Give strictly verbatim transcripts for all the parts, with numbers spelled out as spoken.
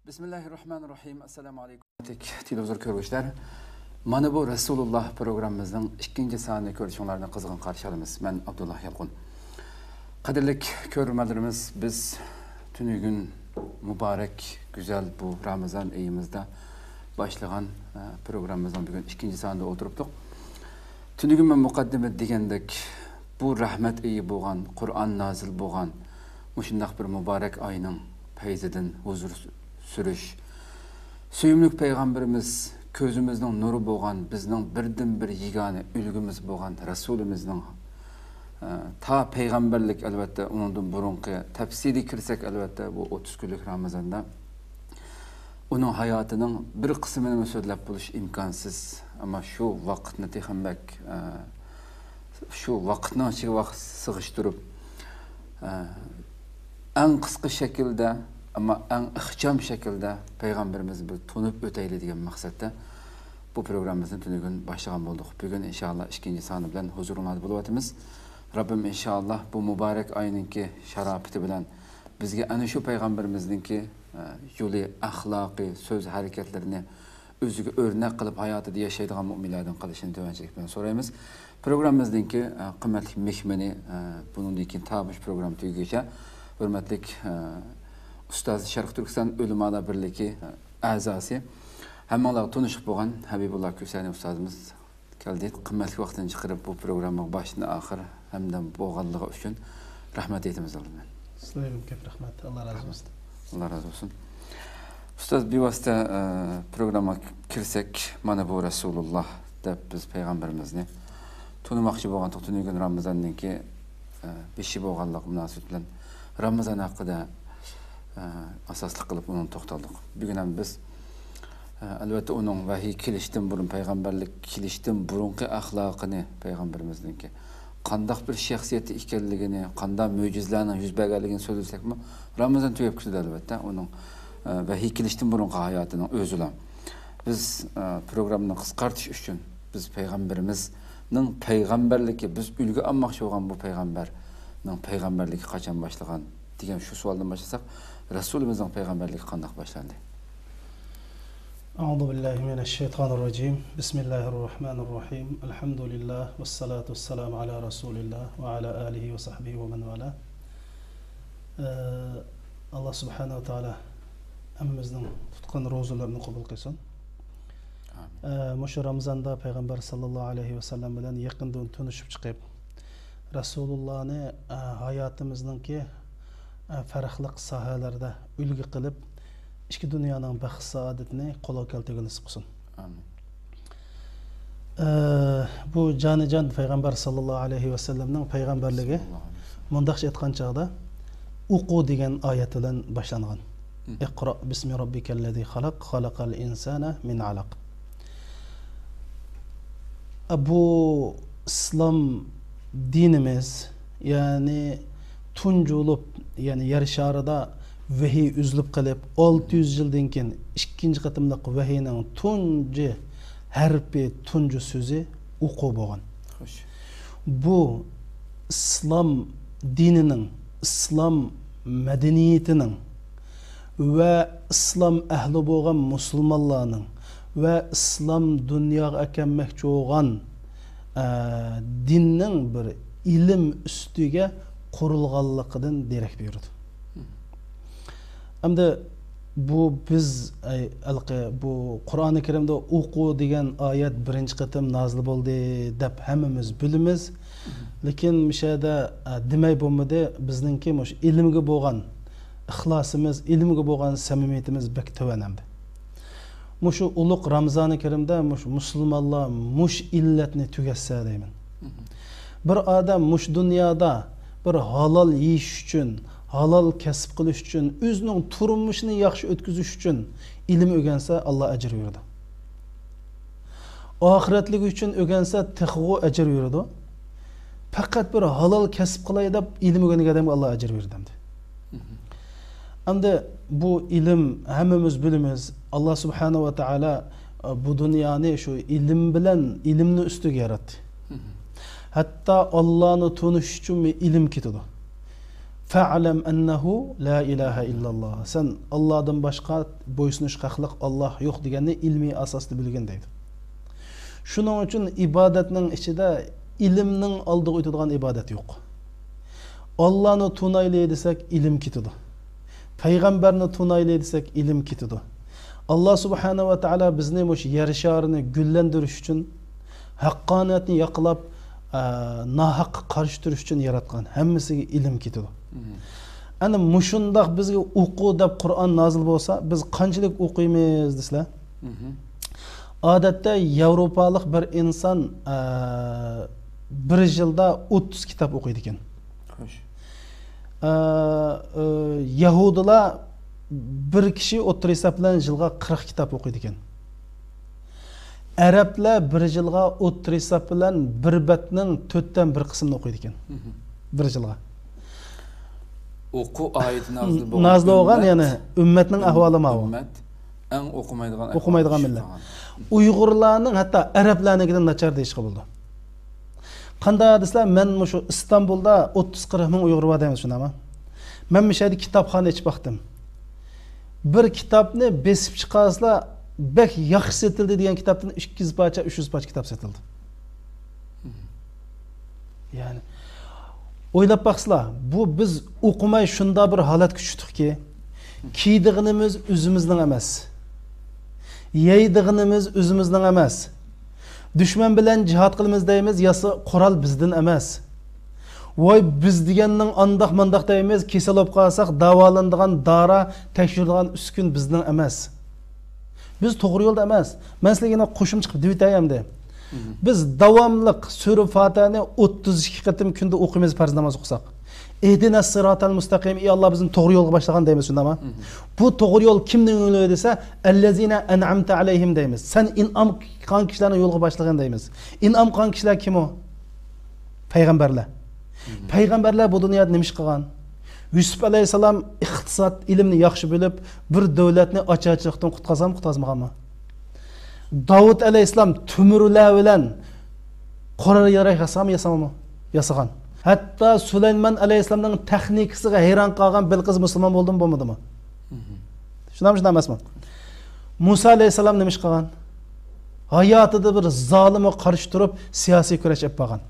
بىسمىللاھىررەھمانىررەھىم. ئەسسالامۇ ئەلەيكۇم. تېلېۋىزور كۆرگۈچىلەر، مانا بۇ رەسۇلۇللا پروگراممىمىزنىڭ ئىككىنچى سانىنى كۆرۈشۈڭلارنى قىزغىن قارشى ئالىمىز. مەن ئابدۇللا يالقۇن. قەدىرلىك كۆرۈرمەنلىرىمىز، بىز تۈنۈگۈن مۇبارەك، گۈزەل بۇ رامىزان ئېيىمىزدا باشلىغان، ئە، پروگراممىمىزنىڭ بۈگۈن ئىككىنچى سانىدا ئولتۇرۇپتۇق. تۈنۈگۈن مەن مۇقەددىمە دېگەندەك، بۇ رەھمەت ئېيى بولغان، قۇرئان نازىل بولغان مۇشۇنداق بىر مۇبارەك ئاينىڭ پەيزىدىن ھۇزۇر سۈرۈش، سۆيۈملۈك پەيغەمبىرىمىز، كۆزىمىزنىڭ نۇرى بولغان، بىزنىڭ بىردىنبىر يېگانە ئۈلگىمىز بولغان رەسۇلىمىزنىڭ، ئە، تا پەيغەمبەرلىك، ئەلۋەتتە، ئۇنىڭدىن بۇرۇنقى، تەپسىلىي كىرسەك، ئەلۋەتتە، بۇ ئوتتۇز كۈنلۈك رامىزاندا ئۇنىڭ ھاياتىنىڭ بىر قىسمىنىمۇ سۆزلەپ بولۇش ئىمكانسىز. ئەمما شۇ ۋاقىتنى تېخىمۇ بەك، ئە، شۇ ۋاقىتنىڭ ئىچىگە ۋاقىت سىغىشتۇرۇپ، ئە، ئەڭ قىسقا شەكىلدە، ئەمما ئەڭ ئىخچام شەكىلدە پەيغەمبىرىمىزنى بىر تونۇپ ئۆتەيلى دېگەن مەقسەتتە بۇ پروگراممىمىزنى تۈنۈگۈن باشلىغان بولدۇق. بۈگۈن ئىنشائاللا ئىككىنچى سانى بىلەن ھۇزۇرۇڭلاردا بولۇۋاتىمىز. رەببىم ئىنشائاللا بۇ مۇبارەك ئاينىڭكى شاراپىتى بىلەن بىزگە ئەنە شۇ پەيغەمبىرىمىزنىڭكى، ئە، يولى، ئەخلاقى، سۆز ھەرىكەتلىرىنى ئۆزىگە ئۆرنەك قىلىپ، ھاياتىدا ياشايدىغان مۆمىنلەردىن قىلىشىنى تۆۋەنچىلىك بىلەن سورايمىز. پروگراممىمىزنىڭكى، ئە، قىممەتلىك مېھمىنى، ئە، بۇنىڭدىن كېيىن تا مۇشۇ پروگرامما تۈگىگىچە ھۆرمەتلىك، ئە، ئۇستاز، شەرقىي تۈركىستان ئۆلىمالار بىرلىكى، ئە، ئەزاسى، ھەممىڭلارغا تونۇشلۇق بولغان ھەبىبۇللا كۈسەنى ئۇستازىمىز كەلدى. قىممەتلىك ۋاقتىنى چىقىرىپ، بۇ پروگراممىغا باشتىن ئاخىر ھەمدەم بولغانلىقى ئۈچۈن رەھمەت ئېيتىمىز ئالدىن. سىلەرگىمۇ كۆپ رەھمەت. ئاللا رازى بولسۇن. ئاللا رازى بولسۇن. ئۇستاز، بىۋاسىتە، ئە، پروگراممىغا كىرسەك، مانا بۇ رەسۇلۇللا دەپ بىز پەيغەمبىرىمىزنى تونۇماقچى بولغانتۇق. تۈنۈگۈن رامىزاننىڭكى، ئە، بېشى بولغانلىقى مۇناسىۋىتى بىلەن رامىزان ھەققىدە، ئە، ئاساسلىق قىلىپ ئۇنى توختالدۇق. بۈگۈن ھەم بىز، ئە، ئەلۋەتتە، ئۇنىڭ ۋەھىي كېلىشتىن بۇرۇن، پەيغەمبەرلىك كېلىشتىن بۇرۇنقى ئەخلاقىنى، پەيغەمبىرىمىزنىڭكى قانداق بىر شەخسىيەتتە ئىكەنلىكىنى، قانداق مۆجىزىلەرنىڭ يۈز بەرگەنلىكىنى سۆزلىسەكمۇ، رامىزان تۈگەپ كېتىدۇ، ئەلۋەتتە. ئۇنىڭ، ئە، ۋەھىي كېلىشتىن بۇرۇنقى ھاياتىنىڭ ئۆزىلا. بىز، ئە، پروگراممىنى قىسقارتىش ئۈچۈن، بىز پەيغەمبىرىمىزنىڭ پەيغەمبەرلىكى، بىز ئۈلگە ئالماقچى بولغان بۇ پەيغەمبەرنىڭ پەيغەمبەرلىكى قاچان باشلىغان دېگەن شۇ سوئالدىن باشلىساق، رەسۇلىمىزنىڭ پەيغەمبەرلىكى قانداق باشلاندى؟ أعوذ بالله من الشيطان الرجيم. بسم الله الرحمن الرحيم. الحمد لله والصلاة والسلام على رسول الله وعلى آله وصحبه ومن والاه. ئە، ئاللا سۇبھانەھۇ ۋە تائالا ھەممىمىزنىڭ تۇتقان روزىلىرىنى قوبۇل قىلسۇن. ئامىن. ئە، مۇشۇ رامىزاندا پەيغەمبەر ساللاللاھۇ ئەلەيھى ۋەسەللەم بىلەن يېقىندىن تونۇشۇپ چىقىپ، رەسۇلۇللانى، ئە، ھاياتىمىزنىڭكى، ئە، پەرقلىق ساھەلەردە ئۈلگە قىلىپ، ئىككى دۇنيانىڭ بەخت سائادىتىنى قولغا كەلتۈرگىلى نېسىپ قىلسۇن. ئامىن. ئە، بۇ جانىجان پەيغەمبەر ساللاللاھۇ ئەلەيھى ۋەسەللەمنىڭ پەيغەمبەرلىكى ساللاللاھۇ ئەلەيھى ۋەسەللەم. مۇنداقچە ئېيتقان چاغدا، ئوقۇ دېگەن ئايەت بىلەن باشلانغان. مم. اقرأ بسم ربك الذي خلق، خلق الإنسان من علق. بۇ ئىسلام دىنىمىز، يەنى تۇنجى بولۇپ، يەنى يەر شارىدا ۋەھىي ئۈزۈلۈپ قېلىپ، ئالتە يۈز يىلدىن كېيىن ئىككىنچى قېتىملىق ۋەھىينىڭ تۇنجى ھەرپى، تۇنجى سۆزى ئوقۇ بولغان. خوش. بۇ ئىسلام دىنىنىڭ، ئىسلام مەدەنىيىتىنىڭ ۋە ئىسلام ئەھلى بولغان مۇسۇلمانلارنىڭ ۋە ئىسلام دۇنياغا ئەكەلمەكچى بولغان، ئە، دىننىڭ بىر ئىلىم ئۈستىگە قۇرۇلغانلىقىدىن دېرەك بېرىدۇ. ئەمدى بۇ بىز، ئەي، ھېلىقى بۇ قۇرئانى كەرىمدە ئوقۇ دېگەن ئايەت بىرىنچى قېتىم نازىل بولدى دەپ ھەممىمىز بىلىمىز. لېكىن مۇشۇ يەردە، ئە، دېمەي بولمىدى، بىزنىڭكى مۇشۇ ئىلىمگە بولغان ئىخلاسىمىز، ئىلىمگە بولغان سەمىمىيىتىمىز بەك تۆۋەن ئەمدى. مۇشۇ ئۇلۇغ رامزانى كەرىمدە مۇشۇ مۇسۇلمانلار مۇشۇ ئىللەتنى تۈگەتسە دەيمەن. بىر ئادەم مۇشۇ دۇنيادا بىر ھالال يېيىش ئۈچۈن، ھالال كەسىپ قىلىش ئۈچۈن، ئۆزىنىڭ تۇرمۇشىنى ياخشى ئۆتكۈزۈش ئۈچۈن ئىلىم ئۆگەنسە، ئاللا ئەجىر بېرىدۇ. ئاخىرەتلىكى ئۈچۈن ئۆگەنسە، تېخىغۇ ئەجىر بېرىدۇ. پەقەت بىر ھالال كەسىپ قىلاي دەپ ئىلىم ئۆگەنگەن ئادەمگە ئاللا ئەجىر بېرىدۇ ئەمدى. ئەمدى بۇ ئىلىم، ھەممىمىز بىلىمىز، ئاللا سۇبھانەھۇ ۋە تائالا، ئە، بۇ دۇنيانى شۇ ئىلىم بىلەن، ئىلىمنى ئۈستىگە ياراتتى. ھەتتا ئاللانى تونۇش ئۈچۈنمۇ ئىلىم كېتىدۇ. فَاعْلَمْ أَنَّهُ لَا إِلَٰهَ إِلَّا اللَّهُ. سەن ئاللادىن باشقا بويسۇنۇشقا ھەقلىق ئاللا يوق دېگەننى ئىلمىي ئاساستا بىلگىن دەيدۇ. شۇنىڭ ئۈچۈن ئىبادەتنىڭ ئىچىدە ئىلىمنىڭ ئالدىغا ئۆتىدىغان ئىبادەت يوق. ئاللانى تونايلى دېسەك، ئىلىم كېتىدۇ. پەيغەمبەرنى تونايلى دېسەك، ئىلىم كېتىدۇ. ئاللا سۇبھانە ۋە تائالا بىزنى مۇشۇ يەر شارىنى گۈللەندۈرۈش ئۈچۈن، ھەققانىيەتنى ياقلاپ، ئە، ناھەققە قارشى تۇرۇش ئۈچۈن ياراتقان. ھەممىسىگە ئىلىم كېتىدۇ. مم. ئەنە مۇشۇنداق بىزگە ئوقۇ دەپ قۇرئان نازىل بولسا، بىز قانچىلىك ئوقۇيمىز دېسىلە؟ مم. ئادەتتە ياۋروپالىق بىر ئىنسان، ئە، بىر يىلدا ئوتتۇز كىتاب ئوقۇيدىكەن. خوش. ئە، ئە، يەھۇدىيلار بىر كىشى ئوتتۇرا ھېساب بىلەن يىلغا قىرىق كىتاب ئوقۇيدىكەن. ئەرەبلەر بىر يىلغا ئوتتۇرا ھېساب بىلەن بىر بەتنىڭ تۆتتىن بىر قىسمىنى ئوقۇيدىكەن. مم. بىر يىلغا. ئوقۇ ئايىتى نازىل بولغان نازىل بولغان، ئۈممەت، يەنى ئۈممەتنىڭ ئۈم-، ئەھۋالى ماۋۇ. ئۈممەت ئەڭ ئوقۇمايدىغان ئوقۇمايدىغان ئەھۋالغا مىللەت. چۈشۈپ قالغان. ئۇيغۇرلارنىڭ ھەتتا ئەرەبلەرنىڭكىدىن ناچار دېيىشكە بولىدۇ. قانداق دېسىلە، مەن مۇشۇ ئىستانبۇلدا ئوتتۇز قىرىق مىڭ ئۇيغۇر بار دەيمىز، شۇنداقمۇ؟ مەن مۇشۇ يەردە كىتابخانا ئېچىپ باقتىم. بىر كىتابنى بېسىپ چىقارسىلا، بەك ياخشى سېتىلدى دېگەن كىتابتىن ئىككى يۈز پارچە، ئۈچ يۈز پارچە كىتاب سېتىلدى. يەنى، ئويلاپ باقسىلا، بۇ بىز ئوقۇماي شۇنداق بىر ھالەتكە چۈشتۇقكى، كىيىدىغىنىمىز ئۆزىمىزنىڭ ئەمەس. يەيدىغىنىمىز ئۆزىمىزنىڭ ئەمەس. دۈشمەن بىلەن جىھاد قىلىمىز دەيمىز، ياسا قورال بىزدىن ئەمەس. ۋاي، بىز دېگەننىڭ ئانداق مانداق دەيمىز، كېسەل بولۇپ قالساق داۋالىنىدىغان دارا، تەكشۈرىدىغان ئۈسكۈن بىزنىڭ ئەمەس. بىز توغرا يولدا ئەمەس. مەن سىلەرگە يەنە قوشۇمچە قىلىپ دېيىۋېتەي ئەمدى. مم. بىز داۋاملىق سۈرە فاتىھەنى ئوتتۇز ئىككى قېتىم كۈندە ئوقۇيمىز پەرز ناماز ئوقۇساق. ئىھدىنەس سىراتەل مۇستەقىم، ئى ئاللا، بىزنى توغرا يولغا باشلىغىن دەيمىز، شۇنداقمۇ؟ مم. بۇ توغرا يول كىمنىڭ يولى دېسە، ئەللەزىنە ئەنئەمتە ئەلەيھىم دەيمىز. سەن ئىنئام قىلغان كىشىلەرنىڭ يولىغا باشلىغىن دەيمىز. ئىنئام قىلغان كىشىلەر كىم ئۇ؟ پەيغەمبەرلەر. مم. پەيغەمبەرلەر بۇ دۇنيادا نېمە ئىش قىلغان؟ يۈسۈپ ئەلەيھىسسالام ئىقتىساد ئىلىمنى ياخشى بىلىپ، بىر دۆلەتنى ئاچارچىلىقتىن قۇتقازغانمۇ، قۇتقازمىغانمۇ؟ داۋۇت ئەلەيھىسسالام تۆمۈرلەر بىلەن قورال ياراغ ياسىغانمۇ، ياسىغانمۇ؟ ياسىغان. ھەتتا سۇلايمان ئەلەيھىسسالامنىڭ تېخنىكىسىغا ھەيران قالغان بىلقىس مۇسۇلمان بولدىمۇ، بولمىدىمۇ؟ مم. شۇنداقمۇ، شۇنداق ئەمەسمۇ؟ مۇسا ئەلەيھىسسالام نېمە ئىش قىلغان؟ ھاياتىدا بىر زالىمغا قارشى تۇرۇپ، سىياسىي كۈرەش ئېلىپ بارغان.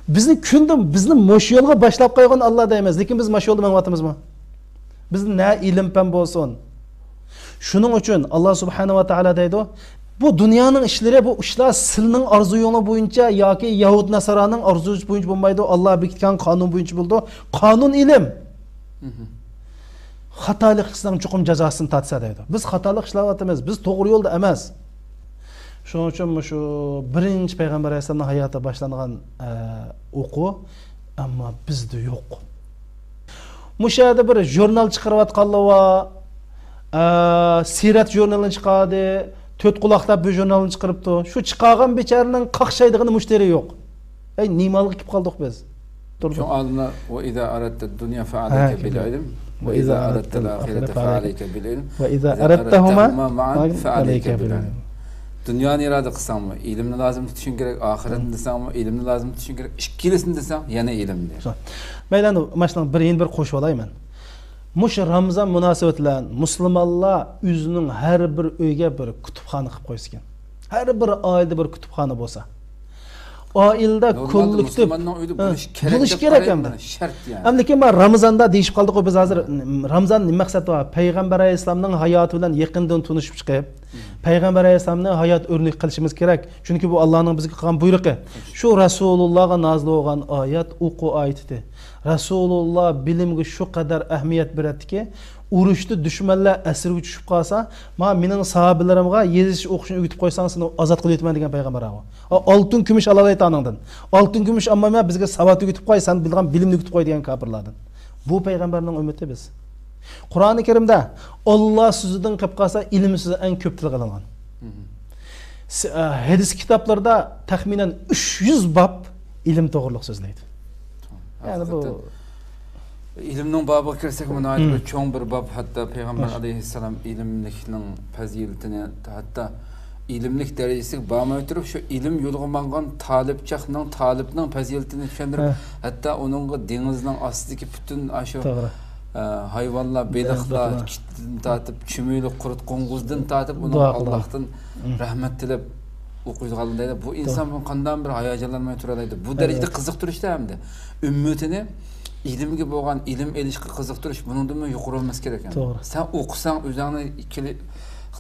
بىزنى كۈندە، بىزنى مۇشۇ يولغا باشلاپ قويغان ئاللا دەيمىز، لېكىن بىز مۇشۇ يولدا مېڭىۋاتىمىزمۇ؟ بىزدە نە ئىلىم پەن بولسۇن. شۇنىڭ ئۈچۈن ئاللا سۇبھانەھۇ ۋە تائالا دەيدۇ، بۇ دۇنيانىڭ ئىشلىرى، بۇ ئىشلار سىلنىڭ ئارزۇيۇڭلار بويىچە ياكى يەھۇد ناسارانىڭ ئارزۇسى بويىچە بولمايدۇ، ئاللا بېكىتكەن قانۇن بويىچە بولىدۇ. قانۇن ئىلىم. مم. خاتالىق قىلساڭ چوقۇم جازاسىنى تارتىسەن دەيدۇ. بىز خاتالىق ئىشلەۋاتىمىز، بىز توغرا يولدا ئەمەس. شۇنىڭ ئۈچۈن مۇشۇ بىرىنچى پەيغەمبەر ئەلەيھىسسالامنىڭ ھاياتىدا باشلانغان، ئە، ئوقۇ، ئەمما بىزدە يوق. مۇشۇ يەردە بىر ژۇرنال چىقىرىۋاتقانلار بار، ئە، سىرەت ژۇرنىلىنى چىقاردى، تۆت قۇلاق دەپ بىر ژۇرنالنى چىقىرىپتۇ. شۇ چىقارغان بىچارىنىڭ قاقشايدىغىنى مۇشۇ يېرى يوق. ئەي، نېمە ھالغا كېلىپ قالدۇق بىز؟ تۇردۇق. شۇڭا ئالىملار، «وإذا أردت الدنيا فعليك بالعلم، وإذا أردت الآخرة فعليك بالعلم، وإذا أردتهما معا فعليك بالعلم.» دۇنيانى ئىرادە قىلساڭمۇ، ئىلىمنى لازىم تۇتۇشۇڭ كېرەك، ئاخىرەتنى دېسەڭمۇ، ئىلىمنى لازىم تۇتۇشۇڭ كېرەك، ئىككىلىسىنى دېسەڭ، يەنە ئىلىم دېيەر. مەيلى، ئەنە ماشۇنىڭ بىر، يەنە بىر قوشۇۋالاي مەن. مۇشۇ رامزان مۇناسىۋىتى بىلەن مۇسۇلمانلار ئۆزىنىڭ ھەر بىر ئۆيگە بىر كۇتۇپخانا قىلىپ قويسىكەن. ھەر بىر ئائىلىدە بىر كۇتۇپخانا بولسا. ئائىلىدە نورمالدا كوللېكتىپ، مۇسۇلماننىڭ ئۆيىدە ھە، بولۇشى كېرەك بولۇشى دەپ كېرەك قارايمەن، ئەمدى. شەرت يەنى. ئەمدى لېكىن مانا رامىزاندا دېيىشىپ قالدۇققۇ بىز ھازىر. رامىزان نېمە مەقسەت بار؟ پەيغەمبەر ئەلەيھىسسالامنىڭ ھاياتى بىلەن يېقىندىن تونۇشۇپ چىقىپ، مم. پەيغەمبەر ئەلەيھىسسالامنى ھايات ئۆرنىكى قىلىشىمىز كېرەك. چۈنكى بۇ ئاللانىڭ بىزگە قىلغان بۇيرۇقى. شۇ رەسۇلۇللاغا نازىل بولغان ئايەت، ئوقۇ ئايىتى. رەسۇلۇللا بىلىمگە شۇ قەدەر ئەھمىيەت بېرەتتىكى، ئۇرۇشتا دۈشمەنلەر ئەسىرگە چۈشۈپ قالسا، ما مېنىڭ ساھابىلىرىمغا يېزىش ئوقۇشنى ئۆگىتىپ قويساڭ، سېنى ئازاد قىلىۋېتىمەن دېگەن پەيغەمبەر ئاۋۇ. ئا، ئالتۇن كۈمۈش ئالالايتتى ئانىڭدىن. ئالتۇن كۈمۈش ئالمايمەن، بىزگە ساۋات ئۆگىتىپ قوي، سەن بىلىدىغان بىلىمنى ئۆگىتىپ قوي دېگەن كاپىرلاردىن. بۇ پەيغەمبەرنىڭ ئۈممىتى بىز. قۇرئانى كەرىمدە ئاللا سۆزىدىن قېلىپ قالسا، ئىلىم سۆزى ئەڭ كۆپ تىلغا ئېلىنغان. مم. س-، ئە، ھەدىس كىتابلىرىدا تەخمىنەن ئۈچ يۈز باب ئىلىم توغرۇلۇق سۆزلەيدۇ. يەنى بۇ ھەقىقەتەن. ئىلىمنىڭ بابىغا كىرسەك، بۇ ناھايىتى بىر چوڭ بىر باب. ھەتتا پەيغەمبەر ئەلەيھىسسالام ئىلىملىكنىڭ پەزىلىتىنى، ھەتتا ئىلىملىك دەرىجىسىگە بارماي تۇرۇپ، شۇ ئىلىم يولىغا ماڭغان تالىپچاقنىڭ، تالىپنىڭ پەزىلىتىنى چۈشەندۈرۈپ، ھە، ھەتتا ئۇنىڭغا دېڭىزنىڭ ئاستىدىكى پۈتۈن ئاشۇ، توغرا، ئە، ھايۋانلار، بېلىقلار، بېلىقلار، كىتتىن تارتىپ، چۈمۈلە، قۇرت قوڭغۇزدىن تارتىپ، ئۇنىڭغا دۇئا قىلىدۇ. ئاللاھتىن، ھە، رەھمەت تىلەپ ئوقۇيدىغان دەيدۇ. بۇ ئىنسان، توغرا، بۇ قانداق بىر ھاياجانلانماي تۇرالايدۇ؟ بۇ، ئەلۋەتتە، دەرىجىدە قىزىقتۇرۇشتا ھەمدە ئۈممىتىنى ئىلىمگە بولغان، ئىلىم ئېلىشقا قىزىقتۇرۇش بۇنىڭدىنمۇ يۇقىرى بولمىسا كېرەك ئەمدى. توغرا. سەن ئوقۇساڭ، ئۆزۈڭنى كېلى-،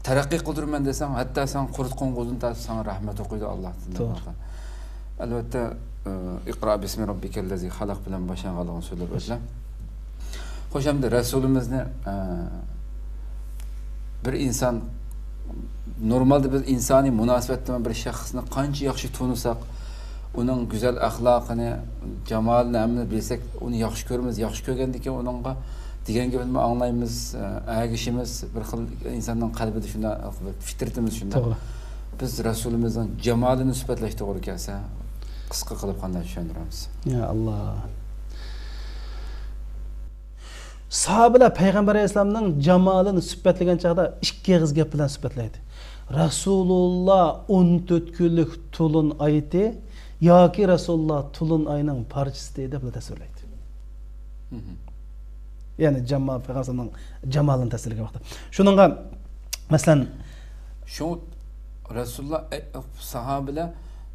تەرەققىي قىلدۇرىمەن دېسەڭ، ھەتتا سەن قۇرت قوڭغۇزدىن تارتىپ ساڭا رەھمەت ئوقۇيدۇ ئاللاھ. توغرا. ئەلۋەتتە، ئى، ئىقرا بىسمى رەببىكەللەزى خەلەق بىلەن باشلانغانلىقىنى سۆزلەپ ئۆتسەم. خوش، ئەمدى رەسۇلىمىزنى، ئە، بىر ئىنسان، نورمالدا بىز ئىنسانىي مۇناسىۋەتتە بىر شەخسنى قانچە ياخشى تونۇساق، ئۇنىڭ گۈزەل ئەخلاقىنى، جامالىنى، ھەممىنى بىلسەك، ئۇنى ياخشى كۆرىمىز. ياخشى كۆرگەندىن كېيىن ئۇنىڭغا دېگەن گېپىنى ئاڭلايمىز، ئە، ئەگىشىمىز. بىر خىل ئىنساننىڭ قەلبىدە شۇنداق، فىترىتىمىز شۇنداق. توغرا. بىز رەسۇلىمىزنىڭ جامالىنى سۈپەتلەش توغرا كەلسە، قىسقا قىلىپ قانداق چۈشەندۈرەمىز؟ يا ئاللا. ساھابىلەر پەيغەمبەر ئەلەيھىسسالامنىڭ جامالىنى سۈپەتلىگەن چاغدا ئىككى ئېغىز گەپ بىلەن سۈپەتلەيدۇ. رەسۇلۇللا ئون تۆت كۈنلۈك تولۇن ئايتى ياكى رەسۇلۇللا تولۇن ئاينىڭ پارچىسى دەپ تەسۋىرلەيدۇ. مھم. يەنى جاما-، پەيغەمبەرنىڭ جامالىنى تەسۋىرلىگەن ۋاقىتتا. شۇنىڭغا، مەسىلەن، شۇ رەسۇلۇللا، ئە، ساھابىلەر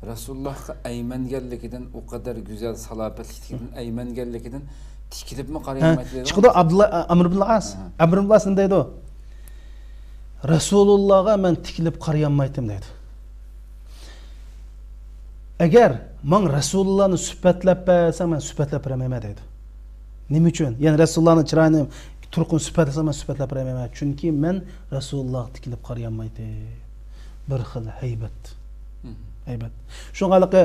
رەسۇلۇللاغا ئەيمەنگەنلىكىدىن، ئۇ قەدەر گۈزەل سالاپەتلىكىدىن ئەيمەنگەنلىكىدىن تىكىلىپمۇ، ھە، قارىيالمايتتى دەيدۇ. چىقىدۇ ئابدۇللا، ئە، ئەمر ئىبن ئاس. ھە. ئەمر ئىبن ئاس نېمە دەيدۇ؟ رەسۇلۇللاغا مەن تىكىلىپ قارىيالمايتتىم دەيدۇ. ئەگەر ماڭ رەسۇلۇللانى سۈپەتلەپ بەرسەڭ، مەن سۈپەتلەپ بېرەلمەيمەن دەيدۇ. نېمە ئۈچۈن؟ يەنى رەسۇلۇللانىڭ چىرايىنى، تۇرقىنى سۈپەتلىسەڭ، مەن سۈپەتلەپ بېرەلمەيمەن. چۈنكى مەن رەسۇلۇللاغا تىكىلىپ قارىيالمايتتىم. بىر خىل ھەيبەت. مم. ھەيبەت. شۇڭا ھېلىقى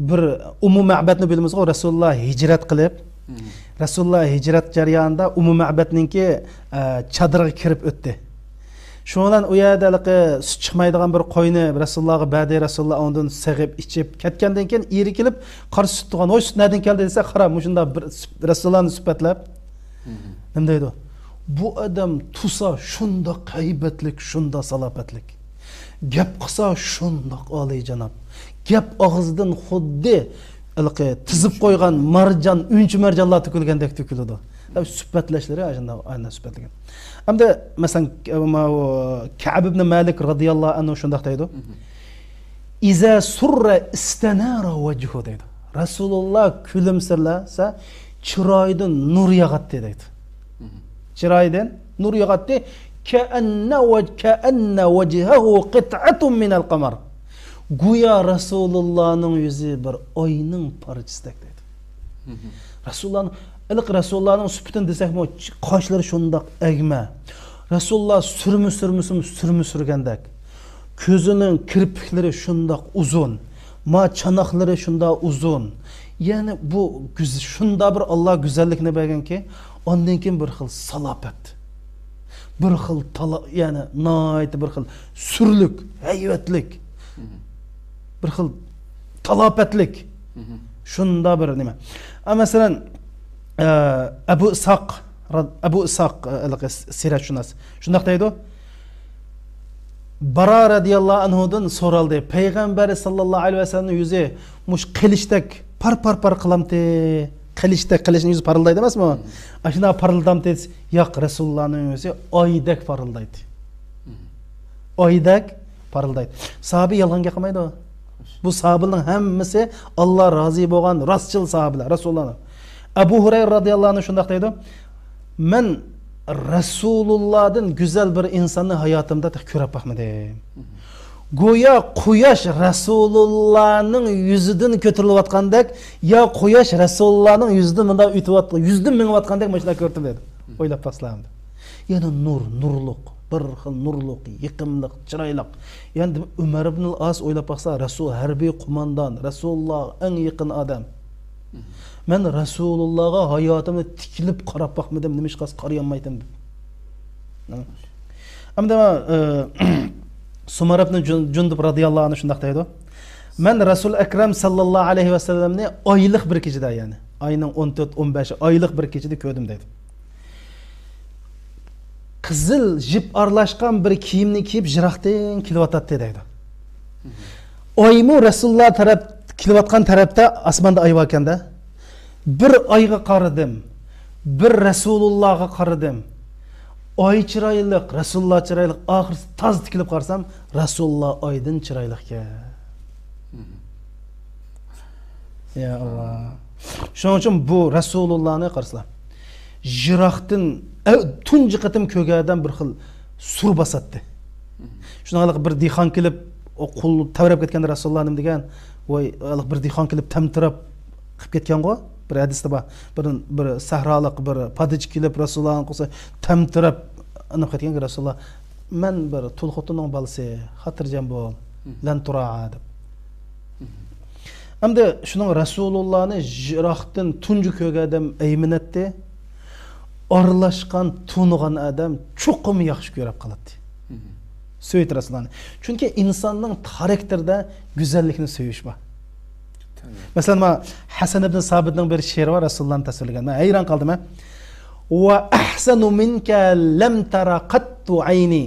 بىر ئۇممۇ مەبەدنى بىلىمىزغۇ، رەسۇلۇللا ھىجرەت قىلىپ، مم، رەسۇلۇللا ھىجرەت جەريانىدا ئۇممۇ مەبەدنىڭكى، ئە، چادىرىغا كىرىپ ئۆتتى. شۇنىڭ بىلەن ئۇ يەردە ھېلىقى سۈت چىقمايدىغان بىر قوينى رەسۇلۇللاغا بەردى. رەسۇلۇللا ئۇنىڭدىن سېغىپ ئىچىپ كەتكەندىن كېيىن، ئېرى كېلىپ، قارا سۈت تۇغان، ۋاي، سۈت نەدىن كەلدى دېسە، قارا، مۇشۇنداق بىر رەسۇلۇللانى سۈپەتلەپ، مم، نېمە دەيدۇ؟ بۇ ئادەم تۇرسا شۇنداق ھەيبەتلىك، شۇنداق سالاپەتلىك. گەپ قىلسا شۇنداق ئالىيجاناب. گەپ ئاغزىدىن خۇددى ھېلىقى تىزىپ قويغان مارجان، ئۈنچە مارجانلار تۆكۈلگەندەك تۆكۈلىدۇ. دەپ سۈپەتلەشلىرى ئاشۇنداق، ئاينا سۈپەتلىگەن. ئەمدى مەسىلەن، ماۋۇ كەئب ئىبن مالىك رازىياللاھۇ ئەنھۇ شۇنداق دەيدۇ. ئىزا سۇررە ئىستەنارە ۋەجھۇ دەيدۇ. رەسۇلۇللا كۈلۈمسىرىسە، چىرايىدىن نۇر ياغاتتى دەيدۇ. چىرايىدىن نۇر ياغاتتى. كەئەننە ۋەج-، كەئەننە ۋەجھەھۇ قىتئەتۇن مىنەل قەمەر. گويا رەسۇلۇللانىڭ يۈزى بىر ئاينىڭ پارچىسىدەك دەيدۇ. رەسۇلۇللانىڭ، ئىللىق رەسۇلۇللانىڭ سۈپىتىنى دېسەكمۇ، قاشلىرى شۇنداق ئەگمە. رەسۇلۇللا سۈرمە سۈرمىسىمۇ سۈرمە سۈرگەندەك. كۆزىنىڭ كىرپىكلىرى شۇنداق ئۇزۇن، ما چاناقلىرى شۇنداق ئۇزۇن. يەنى بۇ گۈز-، شۇنداق بىر ئاللا گۈزەللىكنى بەرگەنكى، ئاندىن كېيىن بىر خىل سالاپەت، بىر خىل تالا-، يەنى ناھايىتى بىر خىل سۈرلۈك، ھەيۋەتلىك، بىر خىل تالاپەتلىك. شۇنداق بىر نېمە. ئە، مەسىلەن، ئە، ئەبۇ ئىسھاق، ئەبۇ ئىسھاق، ئە، ھېلىقى سىرەتشۇناس شۇنداق دەيدۇ. بارا رەزىياللاھۇ ئەنھۇدىن سورالدى. پەيغەمبەر ساللاللاھۇ ئەلەيھى ۋەسەللەمنىڭ يۈزى مۇشۇ قىلىچتەك پار-پار-پار قىلامتى؟ قىلىچتەك، قىلىچنىڭ يۈزى پارىلدايدۇ ئەمەسمۇ؟ ئاشۇنداق پارىلدامتى؟ ياق، رەسۇلۇللانىڭ يۈزى ئايدەك پارىلدايتتى. ئايدەك پارىلدايتتى. ساھابە يالغان گەپ قىلمايدۇ. بۇ ساھابىلەرنىڭ ھەممىسى ئاللا رازى بولغان راستچىل ساھابىلەر، رەسۇلۇللا. ئەبۇ ھۇرەيرە رازىياللاھۇ ئەنھۇ شۇنداق دەيدۇ، مەن رەسۇلۇللادىن گۈزەل بىر ئىنساننى ھاياتىمدا تېخى كۆرۈپ باقمىدىم. گويا قۇياش رەسۇلۇللانىڭ يۈزىدىن كۆتۈرۈلۈۋاتقاندەك، يا قۇياش رەسۇلۇللانىڭ يۈزىدىن مۇنداق ئۆتۈۋاتقان، يۈزىدىن مېڭىۋاتقاندەك ماشۇنداق كۆردۈم دەيدۇ. ئويلاپ باقسىلا ئەمدى. يەنە نۇر، نۇرلۇق، بىر خىل نۇرلۇق، يېقىملىق، چىرايلىق. يەنە ئۆمەر ئىبنۇل ئاس ئويلاپ باقسا، رەسۇل، ھەربىي قوماندان، رەسۇلۇللاغا ئەڭ يېقىن ئادەم. مەن رەسۇلۇللاغا ھاياتىمدا تىكىلىپ قاراپ باقمىدىم، نېمىشقا قارىيالمايتتىم دەپ. ئەمدى، ئە، سۇمارە ئىبنى جۇن-، جۇندۇب رازىياللاھۇ ئەنھۇ شۇنداق دەيدۇ، مەن رەسۇل ئەكرەم ساللاللاھۇ ئەلەيھى ۋەسەللەمنى ئايلىق بىر كېچىدە، يەنى ئاينىڭ ئون تۆت، ئون بەش، ئايلىق بىر كېچىدە كۆردۈم دەيدۇ. قىزىل جىپ ئارىلاشقان بىر كىيىمنى كىيىپ يىراقتىن كېلىۋاتاتتى دەيدۇ. ئايمۇ رەسۇلۇللا تەرەپ، كېلىۋاتقان تەرەپتە ئاسماندا ئاي باركەندە. بىر ئايغا قارىدىم، بىر رەسۇلۇللاغا قارىدىم. ئاي چىرايلىق، رەسۇلۇللا چىرايلىق، ئاخىرسى تاز تىكىلىپ قارىسام، رەسۇلۇللا ئايدىن چىرايلىقكەن. يا ئاللا. شۇنىڭ ئۈچۈن بۇ رەسۇلۇللانى قارىسىلا، يىراقتىن ئە-، تۇنجى قېتىم كۆرگەن ئادەم بىر خىل سۇر باساتتى. شۇنىڭلىق بىر دېھقان كېلىپ، ئۇ قۇل تەۋرەپ كەتكەندە رەسۇلۇللا نېمە دېگەن؟ ۋاي، ھېلىقى بىر دېھقان كېلىپ تەمتىرەپ قىلىپ كەتكەنغۇ؟ بىر ھەدىستە بار. بىر، بىر سەھرالىق بىر پادىچى كېلىپ رەسۇلۇللانىڭ قولىسىغا تەمتىرەپ ئېلىپ كەتكەنكەن رەسۇلۇللا، مەن بىر تۇل خوتۇننىڭ بالىسى، خاتىرجەم بول، لەن تۇرا دەپ. ئەمدى شۇنىڭ رەسۇلۇللانى يىراقتىن تۇنجى كۆرگەن ئادەم ئەيمىنەتتى. ئارىلاشقان، تونۇغان ئادەم چوقۇم ياخشى كۆرۈپ قالاتتى. سۆيىتى رەسۇلۇللانى. چۈنكى ئىنساننىڭ خاراكتېرىدا گۈزەللىكنى سۆيۈش بار. مەسىلەن، ما ھەسەن ئىبن سابىتنىڭ بىر شېئىرى بار، رەسۇلۇللانى تەسۋىرلىگەن. مەن ھەيران قالدىم، ھە. وأحسن منك لم تر قط عيني،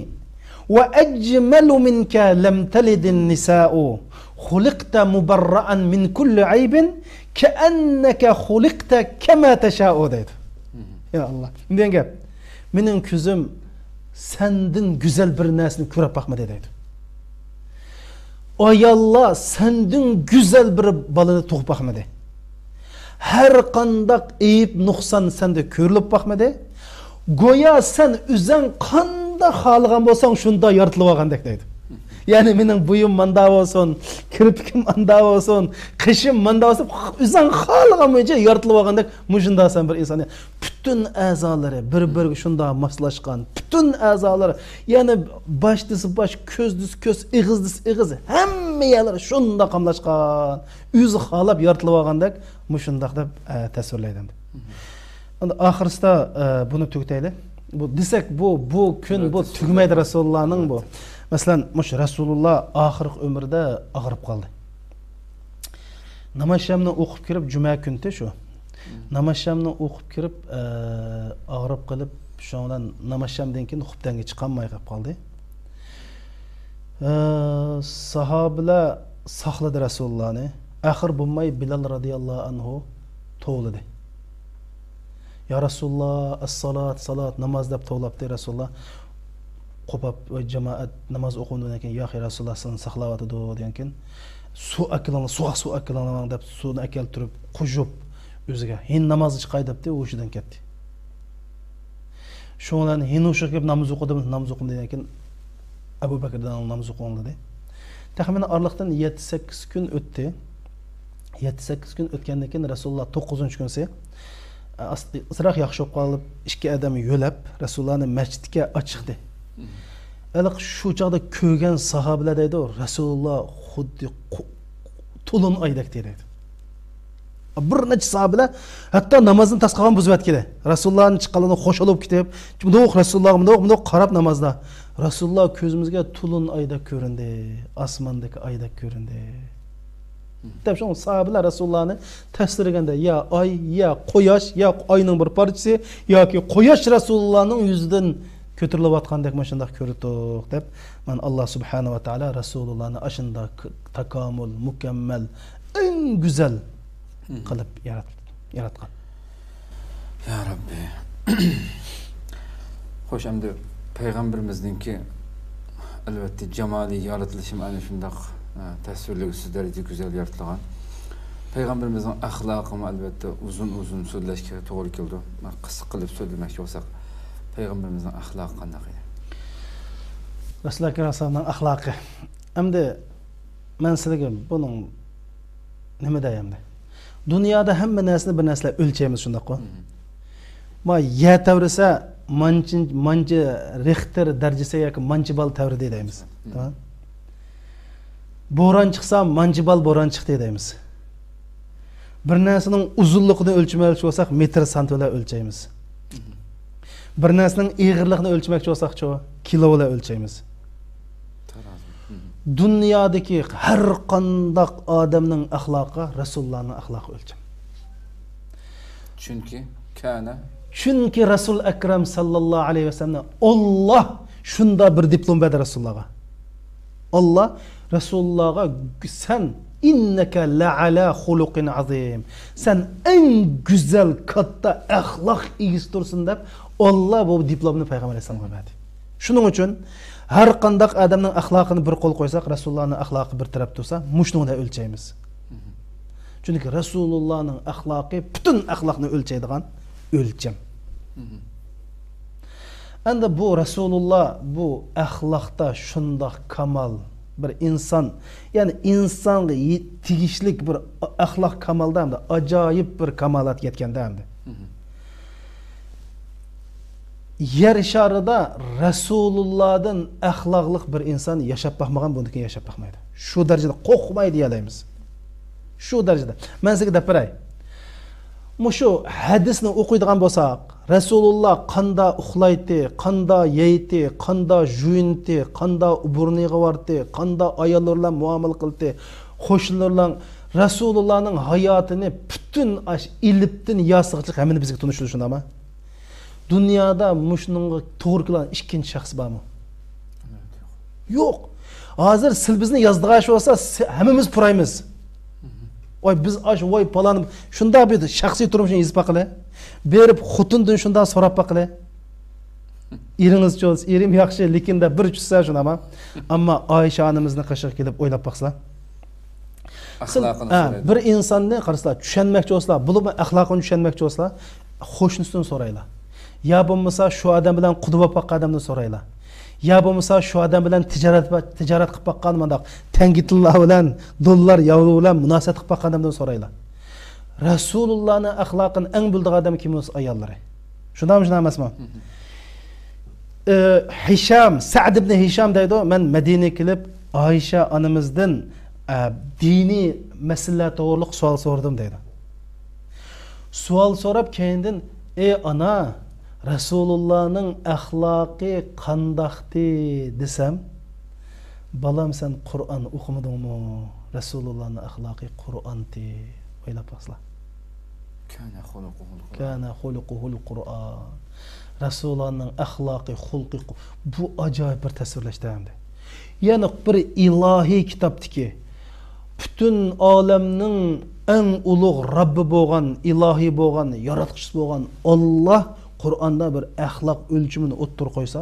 وأجمل منك لم تلد النساء، خلقت مبرأ من كل عيب، كأنك خلقت كما تشاء دەيدۇ. يا ئاللا. نېمە دېگەن گەپ؟ مېنىڭ كۆزۈم سەندىن گۈزەل بىر نەرسىنى كۆرۈپ باقمىدى دەيدۇ. ئاياللار سەندىن گۈزەل بىر بالىنى تۇغۇپ باقمىدى. ھەر قانداق ئەيىب، نۇقسان سەندە كۆرۈلۈپ باقمىدى. گويا سەن ئۆزۈڭ قانداق خالىغان بولساڭ، شۇنداق يارىتىلىپ ئالغاندەك دەيدۇ. يەنى مېنىڭ بويۇم ماندا بولسۇن، كىرپىكىم ماندا بولسۇن، قېشىم ماندا بولسۇن، ئۆزۈڭ خالىغان بويىچە يارىتىلىپ ئالغاندەك، مۇشۇنداق سەن بىر ئىنسان. پۈتۈن ئەزالىرى بىر-بىرىگە شۇنداق ماسلاشقان، پۈتۈن ئەزالىرى، يەنى باش دېسە باش، كۆز دېسە كۆز، ئېغىز دېسە ئېغىز، ھەممە يەرلىرى شۇنداق قاملاشقان، ئۆزى خالاپ يارىتىلىۋالغاندەك مۇشۇنداق دەپ، ئە، تەسۋىرلەيدۇ ئەمدى. ئەمدى ئاخىرسىدا، ئە، بۇنى تۈگىتەيلى. بۇ دېسەك، بۇ، بۇ كۈن، بۇ تۈگىمەيدۇ رەسۇلۇللانىڭ بۇ. مەسىلەن، مۇشۇ رەسۇلۇللا ئاخىرقى ئۆمرىدە ئاغرىپ قالدى. ناماز شامنى ئوقۇپ كىرىپ، جۈمە كۈنتى شۇ. ناماز شامنى ئوقۇپ كىرىپ، ئە، ئاغرىپ قېلىپ، شۇنىڭ بىلەن ناماز شامدىن كېيىن خۇپتەنگە چىقالماي قېلىپ قالدى. ئە، ساھابىلەر ساقلىدى رەسۇلۇللانى. ئاخىر بولماي بىلال رەزىياللاھۇ ئەنھۇ توۋلىدى. يا رەسۇلۇللا، ئەسسالات، سالات، ناماز دەپ توۋلاپتۇ رەسۇلۇللا. قوپاپ، ۋاي جامائەت ناماز ئوقۇۋاتىدۇ دېگەندىكىن، ياق، يا رەسۇلۇللا، سىلىنى ساقلاۋاتىدۇ دېگەنكىن، سۇ ئەكىلىڭلار، سۇغا سۇ ئەكىلىڭلار دەپ سۇنى ئەكەلتۈرۈپ، قۇژۇپ ئۆزىگە، ھېلى نامازغا چىقاي دەپتۇ، ھوشىدىن كەتتى. شۇنىڭ بىلەن ھېلى ھوشىغا كېلىپ ناماز ئوقۇدىم، ناماز ئوقۇدۇم دېگەنكىن، ئەبۇ بەكرىدىن ناماز ئوقۇڭ دېدى. تەخمىنەن ئارىلىقتىن يەتتە سەككىز كۈن ئۆتتى. يەتتە سەككىز كۈن ئۆتكەندىن كېيىن رەسۇلۇللا توققۇزىنچى كۈنسى، ئە، ئاز-، ئازراق ياخشى بولۇپ قالىپ، ئىككى ئادەم يۆلەپ رەسۇلۇللانى مەسچىتكە ئاچىقتى. ھېلىقى شۇ چاغدا كۆرگەن ساھابىلەر دەيدۇ، رەسۇلۇللا خۇددى قۇ-، تولۇن ئايدەك دەيدۇ. بىر نەچچە ساھابىلەر ھەتتا نامازنى تاس قالغان بۇزۇۋەتكىلى. رەسۇلۇللانى چىققانلىرىنى خوش بولۇپ كېتىپ، مۇنداق رەسۇلۇللاغا مۇنداق، مۇنداق قاراپ نامازدا، رەسۇلۇللا كۆزىمىزگە تولۇن ئايدەك كۆرۈندى، ئاسماندىكى ئايدەك كۆرۈندى. دەپ شۇ ساھابىلەر رەسۇلۇللانى تەسۋىرلىگەندە، يا ئاي، يا قۇياش، يا ئاينىڭ بىر پارچىسى، ياكى قۇياش رەسۇلۇللانىڭ يۈزىدىن كۆتۈرۈلۈۋاتقاندەك مۇشۇنداق كۆردۇق دەپ، مانا ئاللا سۇبھانەھۇ ۋە تائالا رەسۇلۇللانى ئاشۇنداق تاكامۇل، مۇكەممەل، ئەڭ گۈزەل قىلىپ يارات-، ياراتقان. يا رەببى. خوش، ئەمدى پەيغەمبىرىمىزنىڭكى، ئەلۋەتتە، جامالىي يارىتىلىشىمۇ ئەنە شۇنداق، ئە، تەسۋىرلىگۈسىز دەرىجىدە گۈزەل يارىتىلغان. پەيغەمبىرىمىزنىڭ ئەخلاقىمۇ، ئەلۋەتتە، ئۇزۇن-ئۇزۇن سۆزلەشكە توغرا كېلىدۇ. قىسقا قىلىپ سۆزلىمەكچى بولساق، پەيغەمبىرىمىزنىڭ ئەخلاقى قانداق ئىدى؟ رەسۇلۇللا ئەكرەم ئەلەيھىسسالامنىڭ ئەخلاقى. ئەمدى مەن سىلەرگە بۇنىڭ نېمە دەي ئەمدى؟ دۇنيادا ھەممە نەرسىنى بىر نەرسىلەر ئۆلچەيمىز، شۇنداققۇ؟ ما يەر تەۋرىسە، مانچە، مانچە رىختېر دەرىجىسى ياكى مانچە بال تەۋرىدى دەيمىز. تامام. بوران چىقسا، مانچە بال بوران چىقتى دەيمىز. بىر نەرسىنىڭ ئۇزۇنلۇقىنى ئۆلچىمەكچى بولساق، مېتىر، سانتى بىلەن ئۆلچەيمىز. بىر نەرسىنىڭ ئېغىرلىقىنى ئۆلچىمەكچى بولساقچۇ، كىلو بىلەن ئۆلچەيمىز. تارازۇ. دۇنيادىكى ھەر قانداق ئادەمنىڭ ئەخلاقى رەسۇلۇللانىڭ ئەخلاقى ئۆلچەم. چۈنكى كان. چۈنكى رەسۇل ئەكرەم ساللاللاھۇ ئەلەيھى ۋەسەللەمنى ئاللا شۇنداق بىر دىپلوم بەردى رەسۇلۇللاغا. ئاللا رەسۇلۇللاغا، سەن، «ئىننەكە لەئەلا خۇلۇقىن ئازىم»، سەن ئەڭ گۈزەل، كاتتا ئەخلاق ئىگىسى تۇرسۇن دەپ، ئاللا بۇ دىپلومنى پەيغەمبەر ئەلەيھىسسالامغا بەردى. شۇنىڭ ئۈچۈن ھەر قانداق ئادەمنىڭ ئەخلاقىنى بىر قول قويساق، رەسۇلۇللانىڭ ئەخلاقى بىر تەرەپ تۇرسا، مۇشۇنىڭ بىلەن ئۆلچەيمىز. چۈنكى رەسۇلۇللانىڭ ئەخلاقى پۈتۈن ئەخلاقنى ئۆلچەيدىغان ئۆلچەم. ئەمدى بۇ رەسۇلۇللا بۇ ئەخلاقتا شۇنداق كامال بىر ئىنسان، يەنى ئىنسانغا يې-، تېگىشلىك بىر ئەخلاق كامالدا ئەمدى ئاجايىپ بىر كامالاتقا يەتكەندە ئەمدى. يەر شارىدا رەسۇلۇللادىن ئەخلاقلىق بىر ئىنسان ياشاپ باقمىغان، بۇندىن كېيىن ياشاپ باقمايدۇ. شۇ دەرىجىدە قورقماي دېيەلەيمىز. شۇ دەرىجىدە. مەن سىزگە دەپ بېرەي. مۇشۇ ھەدىسنى ئوقۇيدىغان بولساق، رەسۇلۇللا قاندا ئۇخلايتتى، قاندا يەيتتى، قاندا جۇيۇنتى، قاندا بۇرنىغا بارتتى، قاندا ئاياللىرى بىلەن مۇئامىلە قىلتى، قوشنىلىرى بىلەن، رەسۇلۇللانىڭ ھاياتىنى پۈتۈن ئاش ئېلىپتىن ياسىغىچە ھەممىنى بىزگە تونۇشتۇردى، شۇنداقمۇ؟ دۇنيادا مۇشۇنىڭغا توغرا كېلىدىغان ئىككىنچى شەخس بارمۇ؟ يوق. ھازىر سىل بىزنى يازدىغان ئىش بولسا، سى-، ھەممىمىز پۇرايمىز. ۋاي، بىز ئاش، ۋاي، پالان، شۇنداق بىر شەخسىي تۇرمۇشنى يېزىپ باقىلى. بېرىپ خوتۇندىن شۇنداق سوراپ باقىلى. ئېرىڭىزچۇ؟ ئېرىم ياخشى، لېكىن دەپ بىر چۈشسە شۇنداقما. ئەمما ئائىشە ئانىمىزنىڭ قېشىغا كېلىپ ئويلاپ باقسىلا. ئەخلاقىنى ھە، سورايدۇ. بىر ئىنساننى قارىسىلا، چۈشەنمەكچى بولسىلا، بولۇپمۇ ئەخلاقىنى چۈشەنمەكچى بولسىلا، قوشنىسىدىن سورايلا. يا بولمىسا شۇ ئادەم بىلەن قۇدا بولۇپ باققان ئادەمدىن سورايلا. يا بولمىسا شۇ ئادەم بىلەن تىجارەت، تىجارەت قىلىپ باققان، مۇنداق تەڭگە تىللا بىلەن، دوللار، ياۋرو بىلەن مۇناسىۋەت قىلىپ باققان ئادەمدىن سورايلا. رەسۇلۇللانىڭ ئەخلاقىنى ئەڭ بىلىدىغان ئادەم كىم بولسا ئاياللىرى. شۇنداقمۇ، شۇنداق ئەمەسمۇ؟ ئى، ھىشام، سەئد ئىبنى ھىشام دەيدۇ، مەن مەدىنىگە كېلىپ، ئائىشە ئانىمىزدىن، ئە، دىنىي مەسىلىلەر توغرۇلۇق سوئال سورىدىم دەيدۇ. سوئال سوراپ، كەينىدىن، «ئى ئانا، رەسۇلۇللانىڭ ئەخلاقى قانداقتى؟» دېسەم، «بالام، سەن قۇرئان ئوقۇمىدىڭمۇ؟ رەسۇلۇللانىڭ ئەخلاقى قۇرئانتى.» ئويلاپ باقسىلا. كان خلقه القرآن. كان خلقه القرآن. رەسۇلۇللانىڭ ئەخلاقى، خۇلقى، بۇ ئاجايىپ بىر تەسۋىرلەشتە ئەمدى. يەنى بىر ئىلاھىي كىتابتىكى، پۈتۈن ئالەمنىڭ ئەڭ ئۇلۇغ رەببى بولغان، ئىلاھى بولغان، ياراتقۇچىسى بولغان ئاللا قۇرئاندا بىر ئەخلاق ئۆلچىمىنى ئوتتۇرىغا قويسا،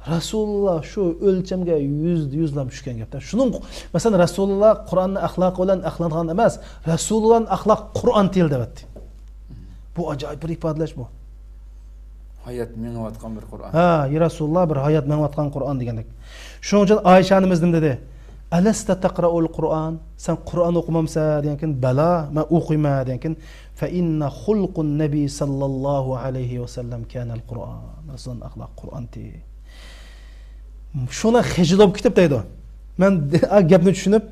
رەسۇلۇللا شۇ ئۆلچەمگە يۈزدە يۈزلەپ چۈشكەن گەپتە. شۇنىڭ، مەسىلەن، رەسۇلۇللا قۇرئاننىڭ ئەخلاقى بىلەن ئەخلاقلانغان ئەمەس، رەسۇلۇللانىڭ ئەخلاقى قۇرئان تىل دەۋەتتى. بۇ ئاجايىپ بىر ئىپادىلەش بۇ. ھايات مېڭىۋاتقان بىر قۇرئان. ھە، يا رەسۇلۇللا، بىر ھايات مېڭىۋاتقان قۇرئان دېگەندەك. شۇنىڭ ئۈچۈن ئائىشە ئانىمىز نېمە دېدى؟ «ئەلەستە تەقرەئۇل قۇرئان؟ سەن قۇرئان ئوقۇمامسەن؟» دېگەنكىن، «بەلا، مەن ئوقۇيمەن» دېگەنكىن، «فەئىننە خۇلقۇن نەبى ساللاللاھۇ ئەلەيھى ۋەسەللەم كانەل قۇرئان.» رەسۇلۇللانىڭ ئەخلاقى قۇرئانتى. شۇنىڭ خىجىل بولۇپ كېتىپ دەيدۇ. مەن گەپنى چۈشىنىپ،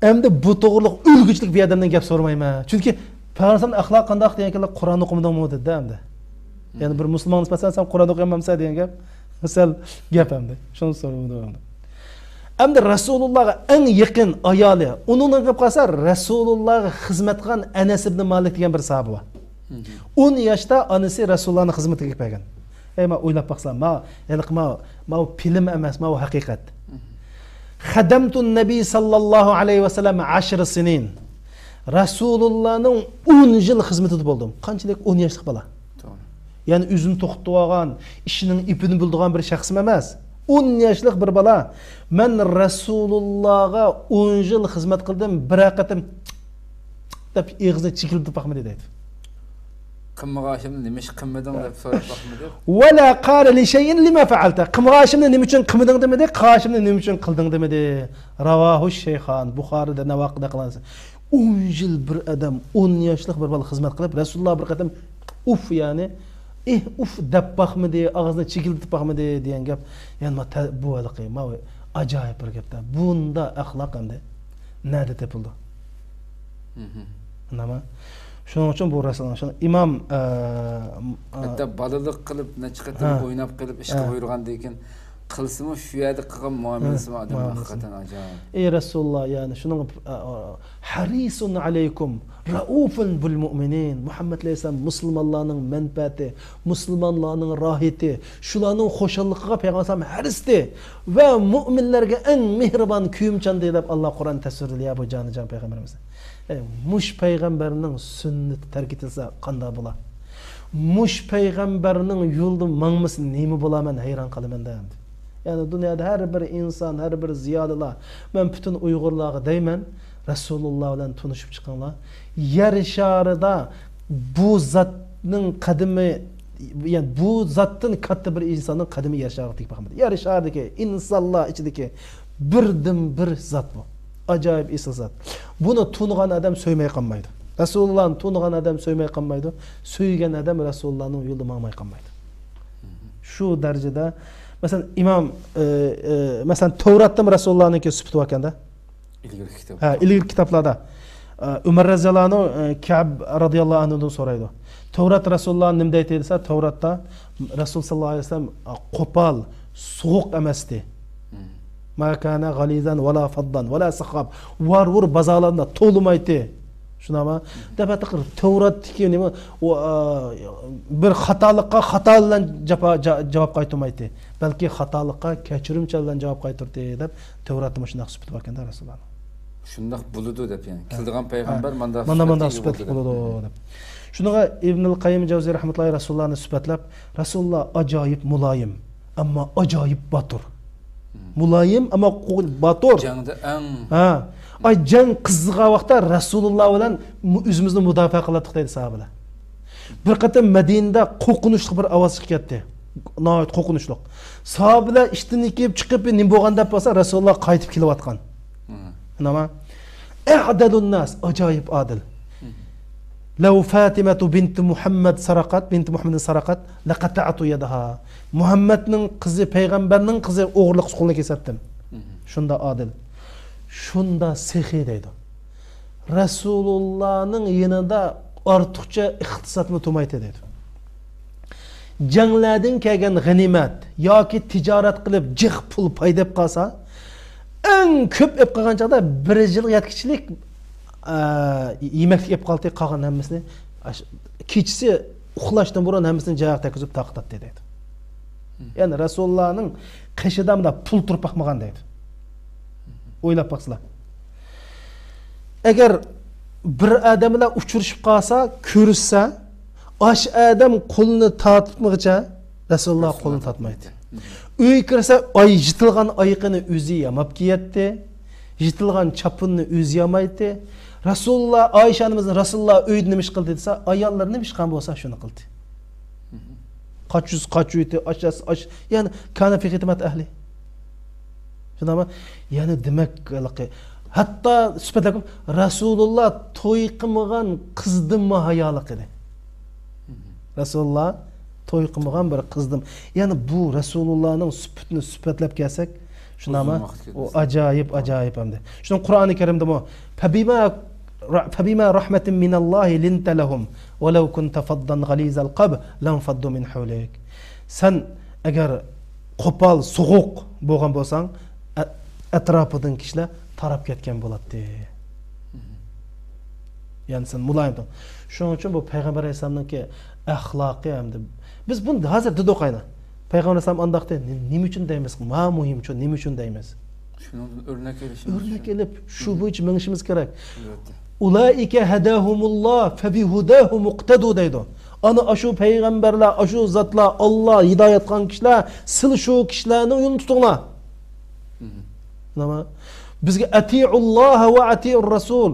ئەمدى بۇ توغرىلىق ئۆلگۈچىلىك بىر ئادەمدىن گەپ سورىمايمەن. چۈنكى پەيغەمبەر ئەخلاق قانداق دېگەن گەپكە، «قۇرئان ئوقۇمىدىڭمۇ؟» دېدى ئەمدى. يەنى بىر مۇسۇلمان نىسبەتەن، «سەن قۇرئان ئوقۇيالمامسەن؟» دېگەن گەپ سەل گەپ ئەمدى. شۇنى سورىمىدىم ئەمدى. ئەمدى رەسۇلۇللاغا ئەڭ يېقىن ئايالى، ئۇنىڭدىن قېلىپ قالسا، رەسۇلۇللاغا خىزمەت قىلغان ئەنەس ئىبنى مالىك دېگەن بىر ساھابە بار. ئون ياشتا ئانىسى رەسۇلۇللانىڭ خىزمىتىگە كەلگەن. ئەي، ما ئويلاپ باقسام، ما، ھېلىقى ما، ما فىلىم ئەمەس، ما ھەقىقەت. خەدەمتۇن نەبى ساللاللاھۇ ئەلەيھى ۋەسەللەم ئەشرە سىنىن. رەسۇلۇللانىڭ ئون يىل خىزمىتىدە بولدۇم. قانچىلىك؟ ئون ياشلىق بالا. توغرا. يەنى ئۆزىنى توختىتىۋالغان، ئىشىنىڭ ئېپىنى بىلىدىغان بىر شەخسمۇ ئەمەس. ئون ياشلىق بىر بالا، «مەن رەسۇلۇللاغا ئون يىل خىزمەت قىلدىم، بىرەر قېتىم دەپ ئېغىزىنى چېكىلدىتىپ باقمىدى» دەيدۇ. قىلمىغان ئىشىمنى نېمە ئىش قىلمىدىڭ دەپ سوراپ باقمىدى. ۋەلا قالە لىشەيئىن لىمە فەئەلتە. قىلمىغان ئىشىمنى نېمە ئۈچۈن قىلمىدىڭ دېمىدى، قىلغان ئىشىمنى نېمە ئۈچۈن قىلدىڭ دېمىدى. راۋاھۇ شەيخان، بۇخارىدا نەۋاقىدا قىلغان. ئون يىل بىر ئادەم، ئون ياشلىق بىر بالا خىزمەت قىلىپ، رەسۇلۇللا بىر قېتىم ئۇف، يەنى، ئېھ، ئۇف دەپ باقمىدى، ئاغزىنى چېكىلدىتىپ باقمىدى دېگەن گەپ. يەنى ما تە-، بۇ ھېلىقى، ما ئاجايىپ بىر گەپتە. بۇندا ئەخلاق ئەمدى نەدە تېپىلىدۇ؟ ئۇنداقمۇ؟ شۇنىڭ ئۈچۈن بۇ رەسۇلۇللا، شۇ ئىمام، ئە، ئە، ھەتتا بالىلىق قىلىپ، نەچچە قېتىم ھە. ئويناپ قېلىپ، ئىشقا ھە. بۇيرۇغاندىن كېيىن، قىلسىمۇ، شۇ يەردە قىلغان مۇئامىلىسىمۇ ئادەمنىڭ ھەقىقەتەن ئاجايىپ. ئەي رەسۇلۇللا، يەنى شۇنىڭ، ئە، ئە، ھەرىسۇن ئەلەيكۇم رەئۇفۇن بىل مۇئمىنىن. مۇھەممەد ئەلەيھىسسالام مۇسۇلمانلارنىڭ مەنپەئەتى، مۇسۇلمانلارنىڭ راھىتى، شۇلارنىڭ خۇشاللىقىغا پەيغەمبەر ئەلەيھىسسالام ھەرىسدى ۋە مۇئمىنلەرگە ئەڭ مېھرىبان كۆيۈمچاندى دەپ ئاللا قۇرئان تەسۋىرلىدى يا بۇ جانىجان پەيغەمبىرىمىزنى. ئەي، مۇش پەيغەمبەرنىڭ سۈننىتى تەرك ئېتىلسە قانداق بولا؟ مۇش پەيغەمبەرنىڭ يولىدا ماڭمىسا نېمە بولا؟ مەن ھەيران قالىمەن دەمدى. يەنى دۇنيادا ھەر بىر ئىنسان، ھەر بىر زىيالىيلار، مەن پۈتۈن ئۇيغۇرلارغا دەيمەن، رەسۇلۇللا بىلەن تونۇشۇپ چىقىڭلار. يەر شارىدا بۇ زاتنىڭ قەدىمى، يەنى بۇ زاتتىن كاتتا بىر ئىنساننىڭ قەدىمى يەر شارىغا تېگىپ باقمىدى. يەر شارىدىكى ئىنسانلار ئىچىدىكى بىردىنبىر زات بۇ. ئاجايىپ ئېسىل زات. بۇنى تونۇغان ئادەم سۆيمەي قالمايدۇ. رەسۇلۇللانى تونۇغان ئادەم سۆيمەي قالمايدۇ. سۆيگەن ئادەم رەسۇلۇللانىڭ يولىدا ماڭماي قالمايدۇ. شۇ دەرىجىدە، مەسىلەن، ئىمام، ئى، ئى، مەسىلەن، تەۋراتتىمۇ رەسۇلۇللانىڭكى سۈپىتى باركەندە. ئىلگىرىكى كىتاب. ھە، ئىلگىرىكى كىتابلاردا. ئى، ئۆمەر رەزىياللاھۇ ئەنھۇ، ئى، كەئب رەزىياللاھۇ ئەنھۇدىن سورايدۇ. تەۋرات رەسۇلۇللا نېمە دەيتتى دېسە، تەۋراتتا رەسۇل ساللاللاھۇ ئەلەيھى ۋەسەللەم، ئى، قوپال، سوغۇق ئەمەستى. ما كان غليظا ولا فظا ولا سخابا. ۋار-ۋۇر بازارلاردا توۋلىمايتتى. شۇنداقمۇ؟ دەپ ھەتتا تەۋراتتىكى نېمە، ئۇ، ئا، بىر خاتالىققا خاتا بىلەن جاپا-، جا-، جاۋاب قايتۇرمايتتى. بەلكى خاتالىققا كەچۈرۈمچان بىلەن جاۋاب قايتۇردى دەپ تەۋراتتا مۇشۇنداق سۈپىتى باركەن رەسۇلۇللانىڭ. شۇنداق بولىدۇ دەپ، يەنى ھە. كېلىدىغان پەيغەمبەر ھە. مانداق مانا مانداق سۈپەتلىك سۈپەتلىك بولىدۇ دەپ. شۇنىڭغا ئىبنۇل قەييىم جەۋزىي رەھمەتۇللاھى رەسۇلۇللانى سۈپەتلەپ، رەسۇلۇللا ئاجايىپ مۇلايىم، ئەمما ئاجايىپ باتۇر. مۇلايىم، ئەمما قو-، باتۇر. جەڭدە ئەڭ ھە. ئاي، جەڭ قىزىغان ۋاقىتتا رەسۇلۇللا بىلەن مۇ-، ئۆزىمىزنى مۇداپىئە قىلاتتۇق دەيدۇ ساھابىلەر. بىر قېتىم مەدىنىدە قورقۇنچلۇق بىر ئاۋاز چىقىپ كەتتى. ناھايىتى قورقۇنچلۇق. ساھابىلەر ئىشتىن كېيىپ چىقىپ، نېمە بولغان دەپ بولسا، رەسۇلۇللا قايتىپ كېلىۋاتقان. مم. نېمە؟ ئەئدەلۇن ناس، ئاجايىپ ئادىل. مم. لەۋ فاتىمەتۇ بىنتى مۇھەممەد سەرەقەت، بىنتى مۇھەممەدىن سەرەقەت، لەقەتەئتۇ يەدەھا. مۇھەممەدنىڭ قىزى، پەيغەمبەرنىڭ قىزى ئوغرىلىق قولىنى كېسەتتىم. مم. شۇنداق ئادىل. شۇنداق سېخىي دەيدۇ. رەسۇلۇللانىڭ يېنىدا ئارتۇقچە ئىقتىسادمۇ تۇرمايتتى دەيدۇ. جەڭلەردىن كەلگەن غەنىيمەت ياكى تىجارەت قىلىپ جىق پۇل پايدا ئېلىپ قالسا، ئەڭ كۆپ ئېلىپ قالغان چاغدا بىر يىل يەتكۈچىلىك، ئە، يېمەكلىك ئېلىپ قالاتتى، قالغان ھەممىسىنى ئاش-، كېچىسى ئۇخلاشتىن بۇرۇن ھەممىسىنى جايىغا تەگكۈزۈپ تارقىتاتتى دەيدۇ. يەنى رەسۇلۇللانىڭ قېشىدا مۇنداق پۇل تۇرۇپ باقمىغان دەيدۇ. ئويلاپ باقسىلا. ئەگەر بىر ئادەم بىلەن ئۇچرىشىپ قالسا، كۆرۈشسە، ئاشۇ ئادەم قولىنى تارتمىغۇچە رەسۇلۇللا قولىنى تارتمايتتى. ئۆيگە كىرسە، ئاي، يىرتىلغان ئايىغىنى ئۆزى ياماپ كىيەتتى. يىرتىلغان چاپىنىنى ئۆزى يامايتتى. رەسۇلۇللا، ئائىشە ئانىمىزنى رەسۇلۇللا ئۆيدە نېمە ئىش قىلدى دېسە، ئاياللىرى نېمە ئىش قىلغان بولسا شۇنى قىلدى. قاچۇز قاچۇيتى، ئاش ئاش، يەنى كان في خدمة أهله. شۇنداقمۇ؟ يەنى دېمەك، ھېلىقى، ھەتتا سۈپەتلەپ رەسۇلۇللا توي قىلمىغان قىزدىنمۇ ھايالىق ئىدى. رەسۇلۇللا توي قىلمىغان بىر قىزدىن. يەنى بۇ رەسۇلۇللانىڭ سۈپىتىنى سۈپەتلەپ كەلسەك، شۇنداقمۇ؟ ئۇزۇن ۋاقىت كەتمەس. ئۇ ئاجايىپ، ئاجايىپ ئەمدى. شۇنىڭ قۇرئانى كەرىمدىمۇ، فبما، فبما رحمة من الله لنت لهم ولو كنت فظا غليظ القلب لانفضوا من حولك. سەن ئەگەر قوپال، سوغۇق بولغان بولساڭ، ئە-، ئەتراپىدىن كىشىلەر تاراپ كەتكەن بولاتتى. يەنى سەن مۇلايىم تۇر. شۇنىڭ ئۈچۈن بۇ پەيغەمبەر ئەلەيھىسسالامنىڭكى ئەخلاقى ھەمدە بىز بۇنى ھازىر دېدۇق ئاينا. پەيغەمبەر ئەلەيھىسسالام ئانداق دېدى. نېمە ئۈچۈن دەيمىز؟ ما مۇھىم شۇ، نېمە ئۈچۈن دەيمىز؟ شۇنىڭدىن ئۆرنەك ئېلىشىمىز ئۆرنەك ئېلىپ، شۇ بويىچە مېڭىشىمىز كېرەك. ئەلۋەتتە. ئۇلائىكە ھەدەھۇمۇللا فەبىھۇدەھۇم ئىقتەدۇ دەيدۇ. ئانا ئاشۇ پەيغەمبەرلەر، ئاشۇ زاتلار، ئاللا ھىدايەت قىلغان كىشىلەر، سىلى شۇ كىشىلەرنىڭ يولىنى تۇتۇڭلار. نېمە؟ بىزگە ئەتىئۇللاھە ۋە ئەتىئۇر رەسۇل.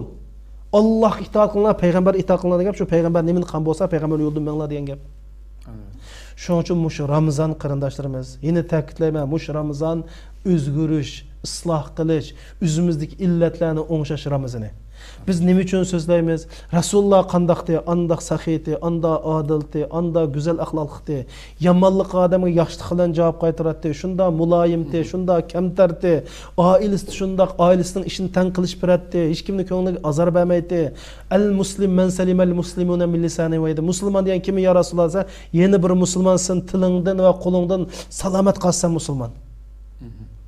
ئاللاھقا ئىتائەت قىلىڭلار، پەيغەمبەرگە ئىتائەت قىلىڭلار دېگەن گەپ، شۇ پەيغەمبەر نېمىنى قىلغان بولسا، پەيغەمبەرنىڭ يولىدىن مېڭىڭلار دېگەن گەپ. شۇنىڭ ئۈچۈن مۇشۇ رامىزان قېرىنداشلىرىمىز، يەنە تەكىتلەيمەن، مۇشۇ رامىزان ئۆزگىرىش، ئىسلاھ قىلىش، ئۆزىمىزدىكى ئىللەتلەرنى ئوڭشاش رامىزىنى. بىز نېمە ئۈچۈن سۆزلەيمىز؟ رەسۇلۇللا قانداقتى، ئانداق سەخىيتى، ئاندا ئادىلتى، ئاندا گۈزەل ئەخلاقلىقتى. يامانلىق ئادەمگە ياخشىلىق بىلەن جاۋاب قايتۇراتتى. شۇندا مۇلايىمتى، شۇندا كەمتەرتى. ئائىلىسىدە شۇنداق، ئائىلىسىنىڭ ئىشىنى تەڭ قىلىشىپ بېرەتتى. ھېچكىمنىڭ كۆڭلىگە ئازار بەرمەيتتى. ئەل مۇسلىم مەن سەلىمەل مۇسلىمۇنە مىن لىسانى ۋە يەدى. مۇسۇلمان دېگەن كىم يا رەسۇلاللا دېسە، يەنە بىر مۇسۇلمان سېنىڭ تىلىڭدىن ۋە قولۇڭدىن سالامەت قالسا سەن مۇسۇلمان.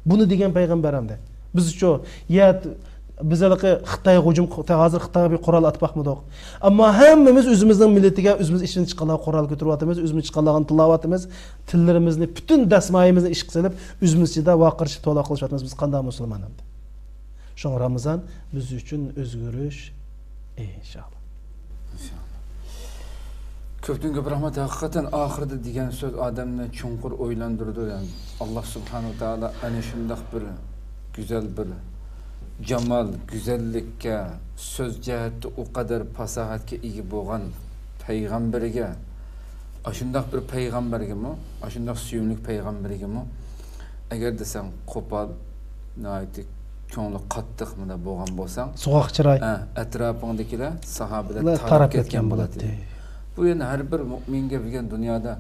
بۇنى دېگەن پەيغەمبەر ئەمدى. بىزچۇ، يە، بىز ھېلىقى خىتايغا ھۇجۇم، ھازىر خىتايغا بىر قورال ئاتىپ باقمىدۇق. ئەمما ھەممىمىز ئۆزىمىزنىڭ مىللىتىگە، ئۆزىمىز ئىچىدىن چىققانلارغا قورال كۆتۈرۈۋاتىمىز، ئۆزىمىز چىققانلارغا تىللاۋاتىمىز. تىللىرىمىزنى، پۈتۈن دەسمايىمىزنى ئىشقا سېلىپ، ئۆزىمىز ئىچىدە ۋارقىرىشىپ، توۋلاق قىلىشىۋاتىمىز. بىز قانداق مۇسۇلمان ئەمدى؟ شۇڭا رامىزان بىز ئۈچۈن ئۆزگىرىش، ئىنشاللا. ئىنشاللا. كۆپتىن كۆپ رەھمەت. ھەقىقەتەن ئاخىرىدا دېگەن سۆز ئادەمنى چوڭقۇر ئويلاندۇرىدۇ. يەنى، ئاللا سۇبھانەھۇ ۋە تائالا ئەنە شۇنداق بىر گۈزەل، بىر جامال، گۈزەللىككە، سۆز جەھەتتە ئۇ قەدەر پاساھەتكە ئىگە بولغان پەيغەمبىرىگە، ئاشۇنداق بىر پەيغەمبەرگىمۇ، ئاشۇنداق سۆيۈملۈك پەيغەمبەرگىمۇ، ئەگەر دېسەڭ قوپال، ناھايىتى كۆڭلى قاتتىق مۇنداق بولغان بولساڭ، سوغۇق چىراي. ھە، ئەتراپىڭدىكىلەر، ساھابىلەر تاراپ كەتكەن بولاتتى. بۇ يەنە ھەر بىر مۇئمىنگە بۈگۈن دۇنيادا،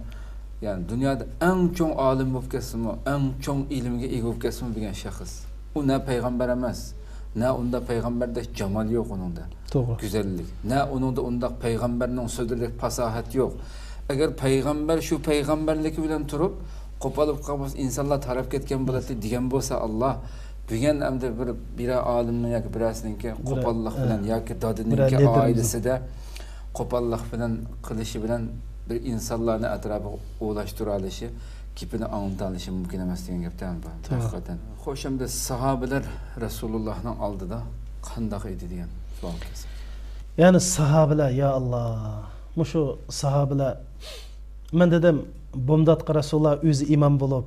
يەنى دۇنيادا ئەڭ چوڭ ئالىم بولۇپ كەتسىمۇ، ئەڭ چوڭ ئىلىمگە ئىگە بولۇپ كەتسىمۇ، بۈگۈن شەخس. ئۇ نە پەيغەمبەر ئەمەس، نە ئۇندا پەيغەمبەردەك جامال يوق ئۇنىڭدا. توغرا. گۈزەللىك. نە ئۇنىڭدا ئۇنداق پەيغەمبەرنىڭ سۆزلىرىدەك پاساھەت يوق. ئەگەر پەيغەمبەر شۇ پەيغەمبەرلىكى بىلەن تۇرۇپ، قوپال بولۇپ قالمىسا، ئىنسانلار تاراپ كەتكەن بولاتتى دېگەن بولسا ئاللا، بۈگۈن ئەمدى بىر، بىرەر ئالىمنىڭ ياكى بىرەرسىنىڭكى بىر، قوپاللىق ھە، بىلەن ياكى بىرەر دادىنىڭكى لىدېرىمىز ئائىلىسىدە قوپاللىق بىلەن قىلىشى بىلەن بىر ئىنسانلارنى ئەتراپىغا ئۇلاشتۇرالىشى، گېپىنى ئاڭلىتالىشى مۇمكىن ئەمەس دېگەن گەپتە بۇ. توغرا. ھەقىقەتەن. خوش، ئەمدى ساھابىلەر رەسۇلۇللاھنىڭ ئالدىدا قانداق ئىدى دېگەن سوئال كەلسە. يەنى ساھابىلەر، يا ئاللا، مۇشۇ ساھابىلەر، مەن دېدىم، بۇمداتقا رەسۇلۇللا ئۆزى ئىمام بولۇپ،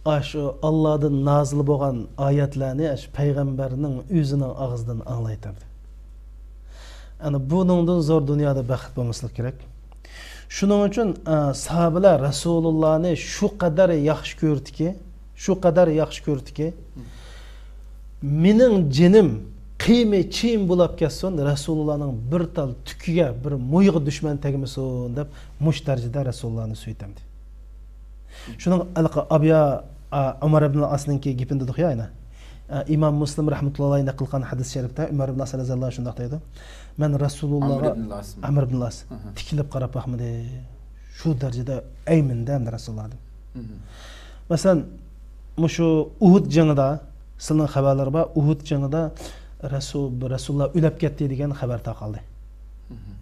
ئاشۇ ئاللادىن نازىل بولغان ئايەتلەرنى ئاشۇ پەيغەمبەرنىڭ ئۆزىنىڭ ئاغزىدىن ئاڭلايتتى. ئەنە بۇنىڭدىن زور دۇنيادا بەخت بولماسلىقى كېرەك. شۇنىڭ ئۈچۈن، ئە، ساھابىلەر رەسۇلۇللانى شۇ قەدەر ياخشى كۆردىكى، شۇ قەدەر ياخشى كۆردىكى، مېنىڭ جېنىم قىيمى چىيىم بولاپ كەتسۇن، رەسۇلۇللانىڭ بىر تال تۈكىگە، بىر مويىغا دۈشمەن تەگمىسۇن دەپ، مۇشۇ دەرىجىدە رەسۇلۇللانى سۆيۈتەمدى. شۇنىڭ ھېلىقى ئابيا، ئا، ئۆمەر ئىبن ئاسنىڭكى گېپىنى دېدۇق يا، ئەنە. ئا، ئىمام مۇسلىم رەھمەتۇللاھى ئەلەيھى نەقىل قىلغان ھەدىس شەرىپتە ئۆمەر ئىبن ئاس رەزىياللاھۇ شۇنداق دەيدۇ، مەن رەسۇلۇللاغا، ئەمر ئىبن ئاس. ئەمر ئىبن ئاس، ھە ھە. تىكىلىپ قاراپ باقمىدىم. شۇ دەرىجىدە ئەيمىندە ئەمدى رەسۇلۇللا دېدى. ھە ھە. مەسىلەن، مۇشۇ ئۇھۇد جېڭىدا، سىلىنىڭ خەۋەرلىرى بار، ئۇھۇد جېڭىدا رەسۇل، رەسۇلۇللا ئۆلۈپ كەتتى دېگەن خەۋەر تارقالدى. ھە ھە.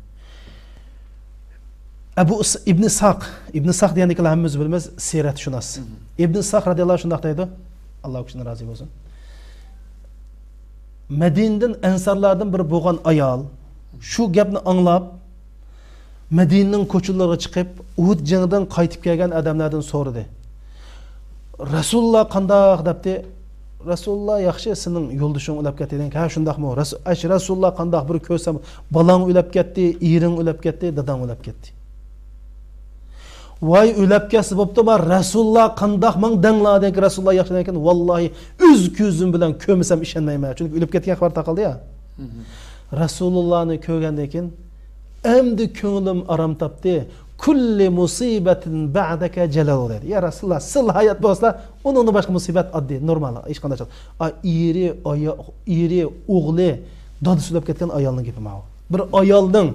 ئەبۇ ئىس-، ئىبن ئىسھاق، ئىبن ئىسھاق دېگەندىكىن ھەممىمىز بىلىمىز، سىرەتشۇناس. مم. ئىبن ئىسھاق رەزىياللاھۇ شۇنداق دەيدۇ، ئاللا ئۇ كىشىدىن رازى بولسۇن. مەدىنىدىن ئەنسارلاردىن بىر بولغان ئايال شۇ گەپنى ئاڭلاپ، مەدىنىنىڭ كوچىلىرىغا چىقىپ، ئۇھۇد جېڭىدىن قايتىپ كەلگەن ئادەملەردىن سورىدى. رەسۇلۇللا قانداق دەپتۇ؟ رەسۇلۇللا ياخشى، سېنىڭ يولدىشىڭ ئۆلۈپ كەتتى دېگەن. ھە، شۇنداقمۇ؟ رەس-، ئەش-، رەسۇلۇللا قانداق بىر كۆرسەم، بالاڭ ئۆلۈپ كەتتى، ئېرىڭ ئۆلۈپ كەتتى، داداڭ ئۆلۈپ كەتتى. ۋاي، ئۆلۈپ كەتسە بوپتۇ، ما رەسۇلۇللا قانداق ماڭ دەڭلا دېگەن. رەسۇلۇللا ياخشى دېگەن. ۋاللاھى، ئۆز كۆزۈم بىلەن كۆرمىسەم ئىشەنمەيمەن. چۈنكى ئۆلۈپ كەتكەن خەۋەر تارقالدى يا. مم. رەسۇلۇللانى كۆرگەندىن كېيىن، ئەمدى كۆڭلۈم ئارام تاپتى. كۇللى مۇسىبەتىن بەئدەكە جەلەل دېدى. يا رەسۇلۇللا، سىز ھايات بولسىلا، ئۇنىڭدىن باشقا مۇسىبەت ئاددىي، نورمال، ھېچقانداق. ئا، ئېرى، ئايا-، ئېرى، ئوغلى، دادىسى ئۆلۈپ كەتكەن ئايالنىڭ گېپى ماۋۇ. بىر ئايالنىڭ،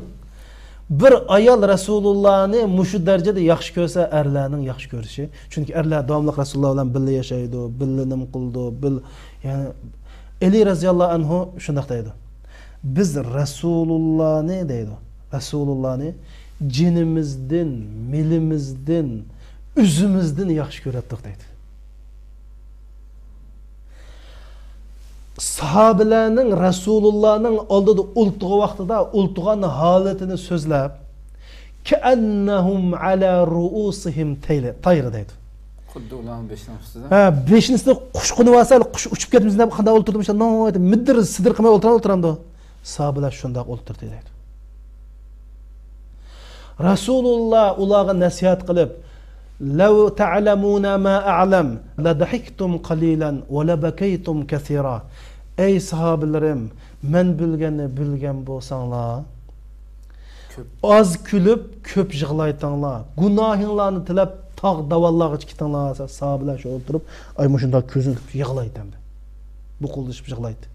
بىر ئايال رەسۇلۇللانى مۇشۇ دەرىجىدە ياخشى كۆرسە، ئەرلەرنىڭ ياخشى كۆرۈشى. چۈنكى ئەرلەر داۋاملىق رەسۇلۇللا بىلەن بىللە ياشايدۇ، بىللە نېمە قىلىدۇ، بىل-، يەنى ئەلى رەزىياللاھۇ ئەنھۇ شۇنداق دەيدۇ. بىز رەسۇلۇللانى دەيدۇ، رەسۇلۇللانى جېنىمىزدىن، مېلىمىزدىن، ئۆزىمىزدىن ياخشى كۆرەتتۇق دەيدۇ. ساھابىلەرنىڭ رەسۇلۇللانىڭ ئالدىدا ئولتۇرغان ۋاقتىدا ئولتۇرغان ھالىتىنى سۆزلەپ، كەئەننەھۇم ئەلا رۇئۇسىھىم تەيلە-، تاير دەيدۇ. خۇددى ئۇلارنىڭ بېشىنىڭ ئۈستىدە. ھە، بېشىنىڭ ئۈستىدە قۇش قونۇۋالسا، قۇش ئۇچۇپ كەتمىسۇن دەپ قانداق ئولتۇردى، مۇشۇنداق مىدىر سىدىر قىلماي ئولتۇرامدۇ، ئولتۇرامدۇ. ساھابىلەر شۇنداق ئولتۇردى دەيدۇ. رەسۇلۇللا ئۇلارغا نەسىھەت قىلىپ، لەو تەئلەمۇنە ما ئەئلەم، لەدەھىكتۇم قەلىلەن، ۋە لەبەكەيتۇم كەسىرا. ئەي ساھابىلىرىم، مەن بىلگەننى بىلگەن بولساڭلار، كۆپ. ئاز كۈلۈپ، كۆپ يىغلايتىڭلار. گۇناھىڭلارنى تىلەپ، تاغ داۋانلارغىچە كېتىڭلار. ساھابىلەر شۇ ئولتۇرۇپ، ئاي، مۇشۇنداق كۆزىنى تىقىپ يىغلايتتى ئەمدى. بۇقۇلدىشىپ يىغلايتتى.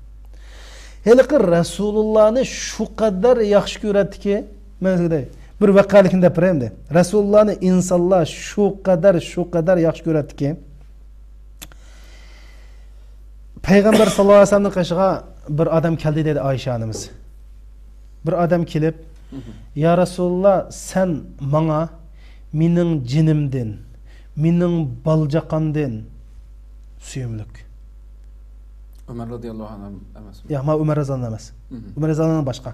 ھېلىقى رەسۇلۇللانى شۇ قەدەر ياخشى كۆرەتتىكى، مەن سىزگە دەي، بىر ۋەقەلىكنى دەپ بېرەي ئەمدى. رەسۇلۇللانى ئىنسانلار شۇ قەدەر، شۇ قەدەر ياخشى كۆرەتتىكى، پەيغەمبەر ساللاللاھۇ ئەلەيھى ۋەسەللەمنىڭ قېشىغا بىر ئادەم كەلدى دەيدۇ ئائىشە ئانىمىز. بىر ئادەم كېلىپ، يا رەسۇلاللا، سەن ماڭا مېنىڭ جېنىمدىن، مېنىڭ بالىجاقامدىن سۆيۈملۈك. ئۆمەر رەزىياللاھۇ ئەنھۇ ئەمەسمۇ؟ ياق، مانا ئۆمەر رەزىياللاھۇ ئەنھۇ ئەمەس. ئۆمەر رەزىياللاھۇ ئەنھۇ باشقا.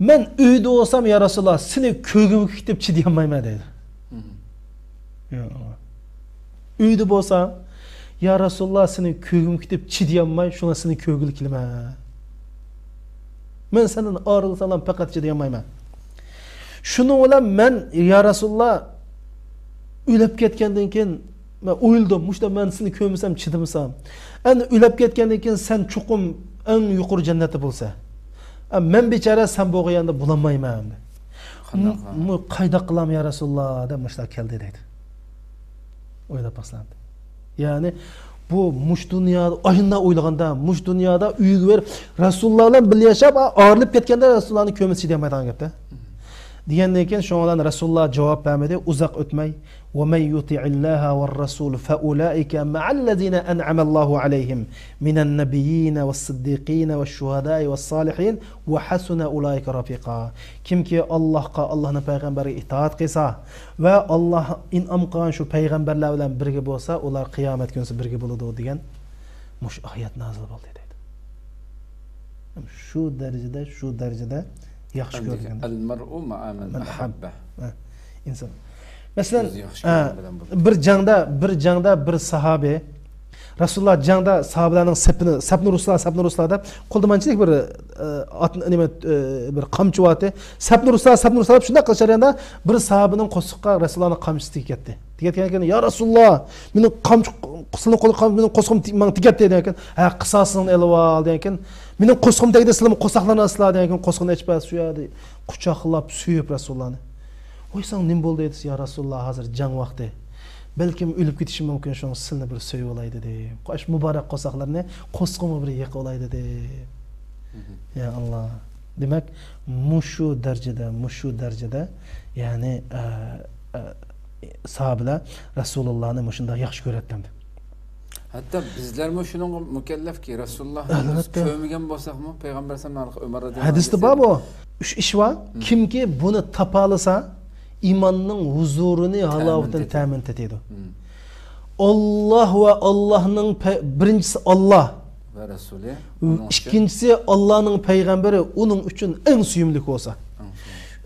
مەن ئۆيدە بولسام، يا رەسۇلاللا، سېنى كۆرگۈم كېتىپ چىدىيالمايمەن دەيدۇ. يا ئاللا. ئۆيدە بولسام، يا رەسۇلاللا، سېنى كۆرگۈم كېتىپ چىدىيالماي، شۇڭا سېنى كۆرگىلى كېلىمەن. مەن سەندىن ئايرىلساملا پەقەت چىدىيالمايمەن. شۇنىڭ بىلەن مەن، يا رەسۇلاللا، ئۆلۈپ كەتكەندىن كېيىن مەن ئويلىدىم، مۇشۇنداق مەن سېنى كۆرمىسەم، چىدىمىسام. ئەمدى ئۆلۈپ كەتكەندىن كېيىن سەن چوقۇم ئەڭ يۇقىرى جەننەتتە بولىسەن. ئە، مەن بىچارە سەن بولغان يەردە بولالمايمەن ئەمدى. قانداق؟ مۇ-، مۇ-، قايداق قىلام يا رەسۇلاللا دەپ مۇشۇنداق كەلدى دەيدۇ. ئويلاپ باقسىلەر. يەنى بۇ مۇشۇ دۇنيادا ئاشۇنداق ئويلىغاندا، مۇشۇ دۇنيادا ئۆيگە بېرىپ، رەسۇلاللا بىلەن بىللە ياشاپ، ئا-، ئايرىلىپ كەتكەندە رەسۇلاللانى كۆرمىسە چىدىيالمايدىغان گەپتە. دېگەندىن كېيىن شۇنىڭ بىلەن رەسۇلاللا جاۋاب بەرمىدى. ئۇزاق ئۆتمەي، ومن يطع الله والرسول فأولئك مع الذين أنعم الله عليهم من النبيين والصديقين والشهداء والصالحين وحسن أولئك رفيقا. كىمكى ئاللاھقا، ئاللاھنىڭ پەيغەمبىرىگە ئىتائەت قىلسا ۋە ئاللاھ ئىنئام قىلغان شۇ پەيغەمبەرلەر بىلەن بىرگە بولسا، ئۇلار قىيامەت كۈنىسى بىرگە بولىدۇ دېگەن مۇشۇ ئايەت نازىل بولدى دەيدۇ. شۇ دەرىجىدە، شۇ دەرىجىدە ياخشى كۆرگەن. المرء مع من أحب. ھە، ئىنسان. مەسىلەن، ئۆزى ياخشى ھە، كۆرگەن بىلەن بولىدۇ. بىر جەڭدە، بىر جەڭدە بىر ساھابى، رەسۇلۇللا جەڭدە ساھابىلەرنىڭ سېپىنى، سەپنى رۇسلا، سەپنى رۇسلا دەپ، قولىدا مانچىلىك بىر، ئە، ئاتنى، نېمە، ئە، بىر قامچا بارتى. سەپنى رۇسلا، سەپنى رۇسلا دەپ شۇنداق قىلىشار يەردە بىر ساھابىنىڭ قورسىقىغا رەسۇلۇللانىڭ قامچىسى تېگىپ كەتتى. تېگىپ كەتكەندىن كېيىن، يا رەسۇلۇللا، مېنىڭ قامچا، سىلىنىڭ قولىغا مېنىڭ قورسىقىم تېگ-، ماڭا تېگەتتى دېگەن. ھە، قىساسىڭنى ئېلىۋال دېگەن. مېنىڭ قورسىقىم تەگدى، سىلىمۇ قورساقلىرىنى ئاسىلا دېگەن. قورسىقىنى ئېچىپ، شۇ يەردە قۇچاقلاپ سۆيۈپ رەسۇلۇللانى. ۋاي، ساڭا نېمە بولدى دېسە، يا رەسۇلۇللا، ھازىر جەڭ ۋاقتى. بەلكىم ئۆلۈپ كېتىشىم مۇمكىن، شۇڭا سىلىنى بىر سۆيۈۋالاي دېدى. ئاشۇ مۇبارەك قورساقلىرىنى قورسىقىمغا بىر يېقىۋالاي دېدى. يا ئاللا. دېمەك، مۇشۇ دەرىجىدە، مۇشۇ دەرىجىدە، يەنى، ئە، ئە، ساھابىلەر رەسۇلۇللانى مۇشۇنداق ياخشى كۆرەتتى. ھەتتا بىزلەرمۇ شۇنىڭغا مۇكەللەفكى، رەسۇلۇللانى بىز ئەلۋەتتە. كۆرمىگەن بولساقمۇ، پەيغەمبەر ئەلەيھىسسالام ئۆمەر رەزىياللاھۇ ئەنھۇ ھەدىستە بار بۇ. ئۈچ ئىش بار. كىمكى بۇنى تاپالىسا، ئىماننىڭ ھۇزۇرىنى، ھالاۋىتىنى تەمىن تېتىيدۇ. ئاللا ۋە ئاللانىڭ پەي-، بىرىنچىسى ئاللا. ۋە رەسۇلى. ئىككىنچىسى ئاللانىڭ پەيغەمبىرى، ئۇنىڭ ئۈچۈن ئەڭ سۆيۈملۈك بولسا.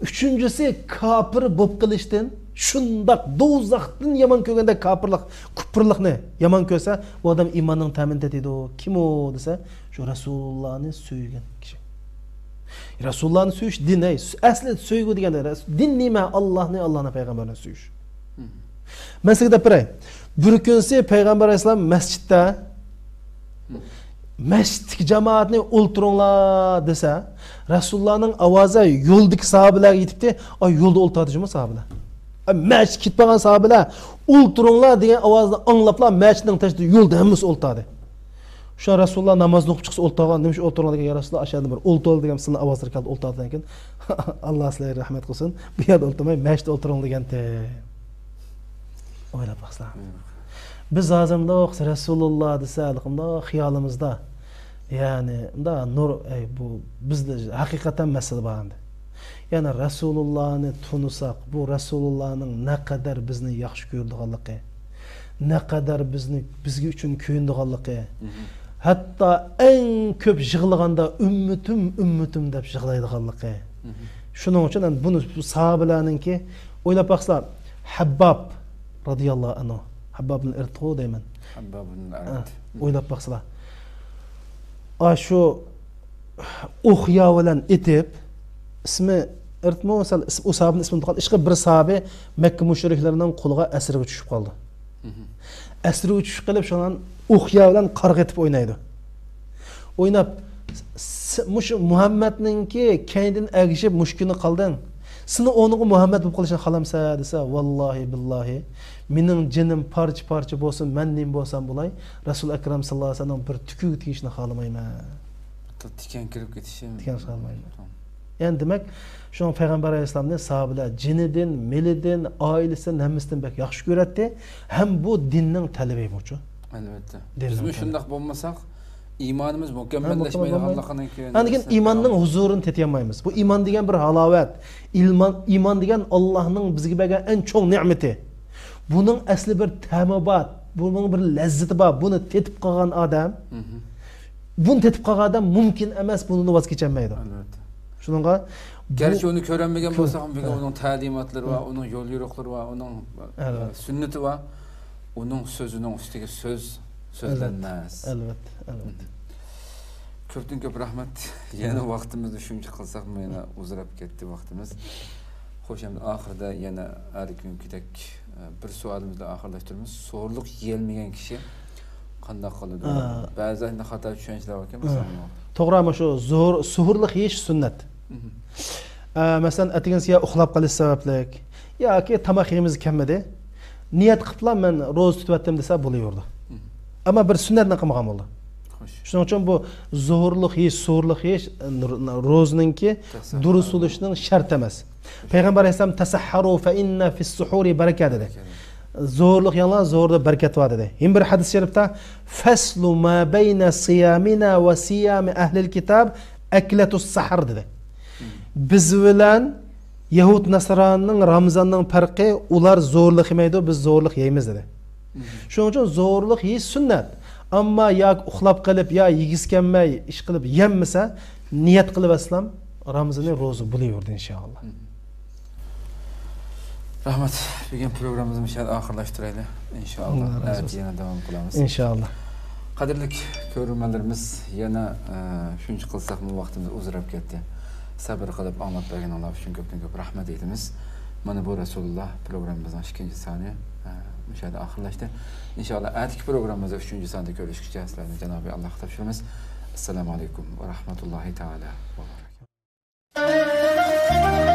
ئۈچىنچىسى، كاپىر بولۇپ قېلىشتىن، شۇنداق دوزاختىن يامان كۆرگەندەك كاپىرلىق، كۇپۇرلۇقنى يامان كۆرسە، ئۇ ئادەم ئىماننىڭ تەمىنى تېتىيدۇ. كىم ئۇ دېسە، شۇ رەسۇلۇللانى سۆيگەن كىشى. رەسۇلۇللانى سۆيۈش دىن، ئەي، ئەسلى سۆيگۈ دېگەندە، رەس-، دىن نېمە؟ ئاللانى، ئاللانىڭ پەيغەمبىرىنى سۆيۈش. مەن سىزگە دەپ بېرەي. بىر كۈنسى پەيغەمبەر ئەلەيھىسسالام مەسچىتتە، مەسچىتتىكى جامائەتنى ئولتۇرۇڭلار دېسە، رەسۇلۇللانىڭ ئاۋازى يولدىكى ساھابىلەرگە يېتىپتۇ. ئا، يولدا ئولتۇردى جۇمۇ ساھابىلەر. ئا، مەسچىتكە كېتىپ قالغان ساھابىلەر ئولتۇرۇڭلار دېگەن ئاۋازنى ئاڭلاپلا مەسچىتنىڭ تەشتىدە يولدا ھەممىسى ئولتۇردى. شۇ رەسۇلۇللا نامازنى ئوقۇپ چىقسا ئولتۇرغان، نېمە ئۈچۈن ئولتۇرغان دېگەن، يا رەسۇلۇللا، ئاشۇ يەردە بىر ئولتۇر دېگەن سىلىنىڭ ئاۋازلىرى كەلدى، ئولتۇر دېگەن. ئاللا سىلەرگە رەھمەت قىلسۇن. بۇ يەردە ئولتۇرماي مەسچىتتە ئولتۇرۇڭ دېگەنتى. ئويلاپ باقسىلا. بىز ھازىر مۇنداق رەسۇلۇللا دېسە، مۇنداق خىيالىمىزدا، يەنى، مۇنداق نۇر، ئەي، بۇ بىزدە ھەقىقەتەن مەسىلە بار ئەمدى. يەنى رەسۇلۇللانى تونۇساق، بۇ رەسۇلۇللانىڭ نەقەدەر بىزنى ياخشى كۆرىدىغانلىقى، نەقەدەر بىزنى، بىزگە ئۈچۈن كۆيۈنىدىغانلىقى، ھەتتا ئەڭ كۆپ يىغلىغاندا «ئۈممىتىم، ئۈممىتىم» دەپ يىغلايدىغانلىقى. شۇنىڭ ئۈچۈن ئەمدى بۇنى، بۇ ساھابىلەرنىڭكى، ئويلاپ باقسىلا، ھەبباب رەزىياللاھۇ ئەنھۇ، ھەبباب بىن ئەرەتقۇ دەيمەن. ھەبباب بىن ئەرەت. ئويلاپ باقسىلا. ئاشۇ ئوق ياۋ بىلەن ئېتىپ، ئىسمى ئېرتمۇ سەل ئىس-، ئۇ ساھابىنىڭ ئىسمىنى ئۇنتۇپ قالدىم. ئىشقىلىپ بىر ساھابى مەككە مۇشرىكلىرىنىڭ قولىغا ئەسىرگە چۈشۈپ قالدى. ئەسىرگە چۈشۈپ قېلىپ، شۇنىڭ ئوق ياۋ بىلەن قارغا ئېتىپ ئوينايدۇ. ئويناپ، س-، مۇشۇ مۇھەممەدنىڭكى كەينىدىن ئەگىشىپ مۇشۇ كۈنى قالدىڭ. سېنى ئورنىغا مۇھەممەد بولۇپ قېلىشىنى خالامسەن دېسە، ۋاللاھى بىللاھى، مېنىڭ جېنىم پارچە-پارچە بولسۇن، مەن نېمە بولسام بولاي، رەسۇل ئەكرەم ساللاللاھۇ ئەلەيھى ۋەسەللەمنىڭ بىر تۈكىگە تېگىشىنى خالىمايمەن. ھەتتا تىكەن كىرىپ كېتىشى. تىكەن خالىمايمەن. يەنى دېمەك، شۇڭا پەيغەمبەر ئەلەيھىسسالامنى ساھابىلەر جېنىدىن، مېلىدىن، ئائىلىسىدىن، ھەممىسىدىن بەك ياخشى كۆرەتتى. ھەم بۇ دىننىڭ تەلىپى بۇچۇ. ئەلۋەتتە. بىزمۇ شۇنداق بولمىساق، ئىمانىمىز مۇكەممەللەشمەيدىغانلىقىنى كېيىن ئاندىن كېيىن ئىماننىڭ ھۇزۇرىنى تېتىيالمايمىز. بۇ ئىمان دېگەن بىر ھالاۋەت. ئىمان، ئىمان دېگەن ئاللاھنىڭ بىزگە بەرگەن ئەڭ چوڭ نېمىتى. بۇنىڭ ئەسلى بىر تەمى بار، بۇنىڭ بىر لەززىتى بار. بۇنى تېتىپ قالغان ئادەم، بۇنى تېتىپ قالغان ئادەم مۇمكىن ئەمەس بۇنىڭدىن ۋاز كېچەلمەيدۇ. ئەلۋەتتە. شۇنىڭغا بۇ گەرچە ئۇنى كۆرەلمىگەن كۆ-، بولساق، لېكىن ھە. ئۇنىڭ تەلىماتلىرى بار، ھە. ئۇنىڭ يول يورۇقلىرى بار، ئۇنىڭ، ئە، ئەلۋەتتە. سۈننىتى بار. ئۇنىڭ سۆزىنىڭ ئۈستىگە سۆز سۆزلەنمەس. ئەلۋەتتە، ئەلۋەتتە. كۆپتىن كۆپ رەھمەت. يەنە ۋاقتىمىزنى شۇنچە قىلساقمۇ يەنە ئۇزىراپ كەتتى ۋاقتىمىز. خوش، ئەمدى ئاخىرىدا يەنە ھەر كۈنكىدەك، ئە، بىر سوئالىمىزنى ئاخىرلاشتۇرىمىز. زورلۇق يېيەلمىگەن كىشى قانداق قىلىدۇ؟ ئا. بەزىدە خاتا چۈشەنچىلەر باركەن، مىسالغا. توغرا، مانا شۇ زور، سوھۇرلۇق يېيىش سۈننەت. ئە، مەسىلەن، ئەتىگەن سىيا ئۇخلاپ قېلىش سەۋەبلىك ياكى تاماق يېگۈمىز كەلمىدى. نىيەت قىلىپلا مەن روزا تۇتۇۋەتتىم دېسە بولۇۋېرىدۇ. ئەمما بىر سۈننەتنى قىلمىغان بولدى. خوش. شۇنىڭ ئۈچۈن بۇ زوھۇرلۇق يېيىش، سوھۇرلۇق يېيىش، روزىنىڭكى دۇرۇس بولۇشىنىڭ شەرتى ئەمەس. پەيغەمبەر ئەلەيھىسسالام، «تەسەھھەرۇ فەئىننە فىسسۇھۇرى بەرەكە» دېدى. زوھۇرلۇق يەڭلار، زوھۇردا بەرىكەت بار دېدى. يەنە بىر ھەدىس شەرىپتە، «فەسلۇ ما بەينە سىيامىنا ۋە سىيامى ئەھلىل كىتاب ئەكلەتۇس سەھەر» دېدى. بىز بىلەن يەھۇد ناسرانىنىڭ رامىزاننىڭ پەرقى، ئۇلار زورلۇق يېمەيدۇ، بىز زورلۇق يەيمىز دېدى. شۇنىڭ ئۈچۈن زورلۇق يېيىش سۈننەت. ئەمما ياكى ئۇخلاپ قېلىپ، يا يېگۈسى كەلمەي، ئىش قىلىپ يەممىسە، نىيەت قىلىۋەتسىلەم، رامىزىنى روزا بولۇۋېرىدۇ، ئىنشائاللا. رەھمەت. بۈگۈن پروگراممىمىزنى مۇشۇ يەردە ئاخىرلاشتۇرايلى. ئىنشائاللا. ئاللا رازى بولسۇن. نەۋەتتە يەنە داۋام قىلىمىز. ئىنشائاللا. قەدىرلىك كۆرۈرمەنلىرىمىز، يەنە، ئە، شۇنچە قىلساقمۇ ۋاقتىمىز ئۇزىراپ كەتتى. سەبىر قىلىپ ئاڭلاپ بەرگىنىڭلار ئۈچۈن كۆپتىن كۆپ رەھمەت ئېيتىمىز. مانا بۇ رەسۇلۇللا پروگراممىمىزنىڭ ئىككىنچى سانى، ئە، مۇشۇ يەردە ئاخىرلاشتى. ئىنشائاللا، ئەتىكى پروگراممىمىزدا ئۈچىنچى ساندا كۆرۈشكىچە سىلەرنى جانابى ئاللاھقا تاپشۇرىمىز. ئەسسالامۇ ئەلەيكۇم ۋە رەھمەتۇللاھى تائالا ۋە بەرەكاتۇھ.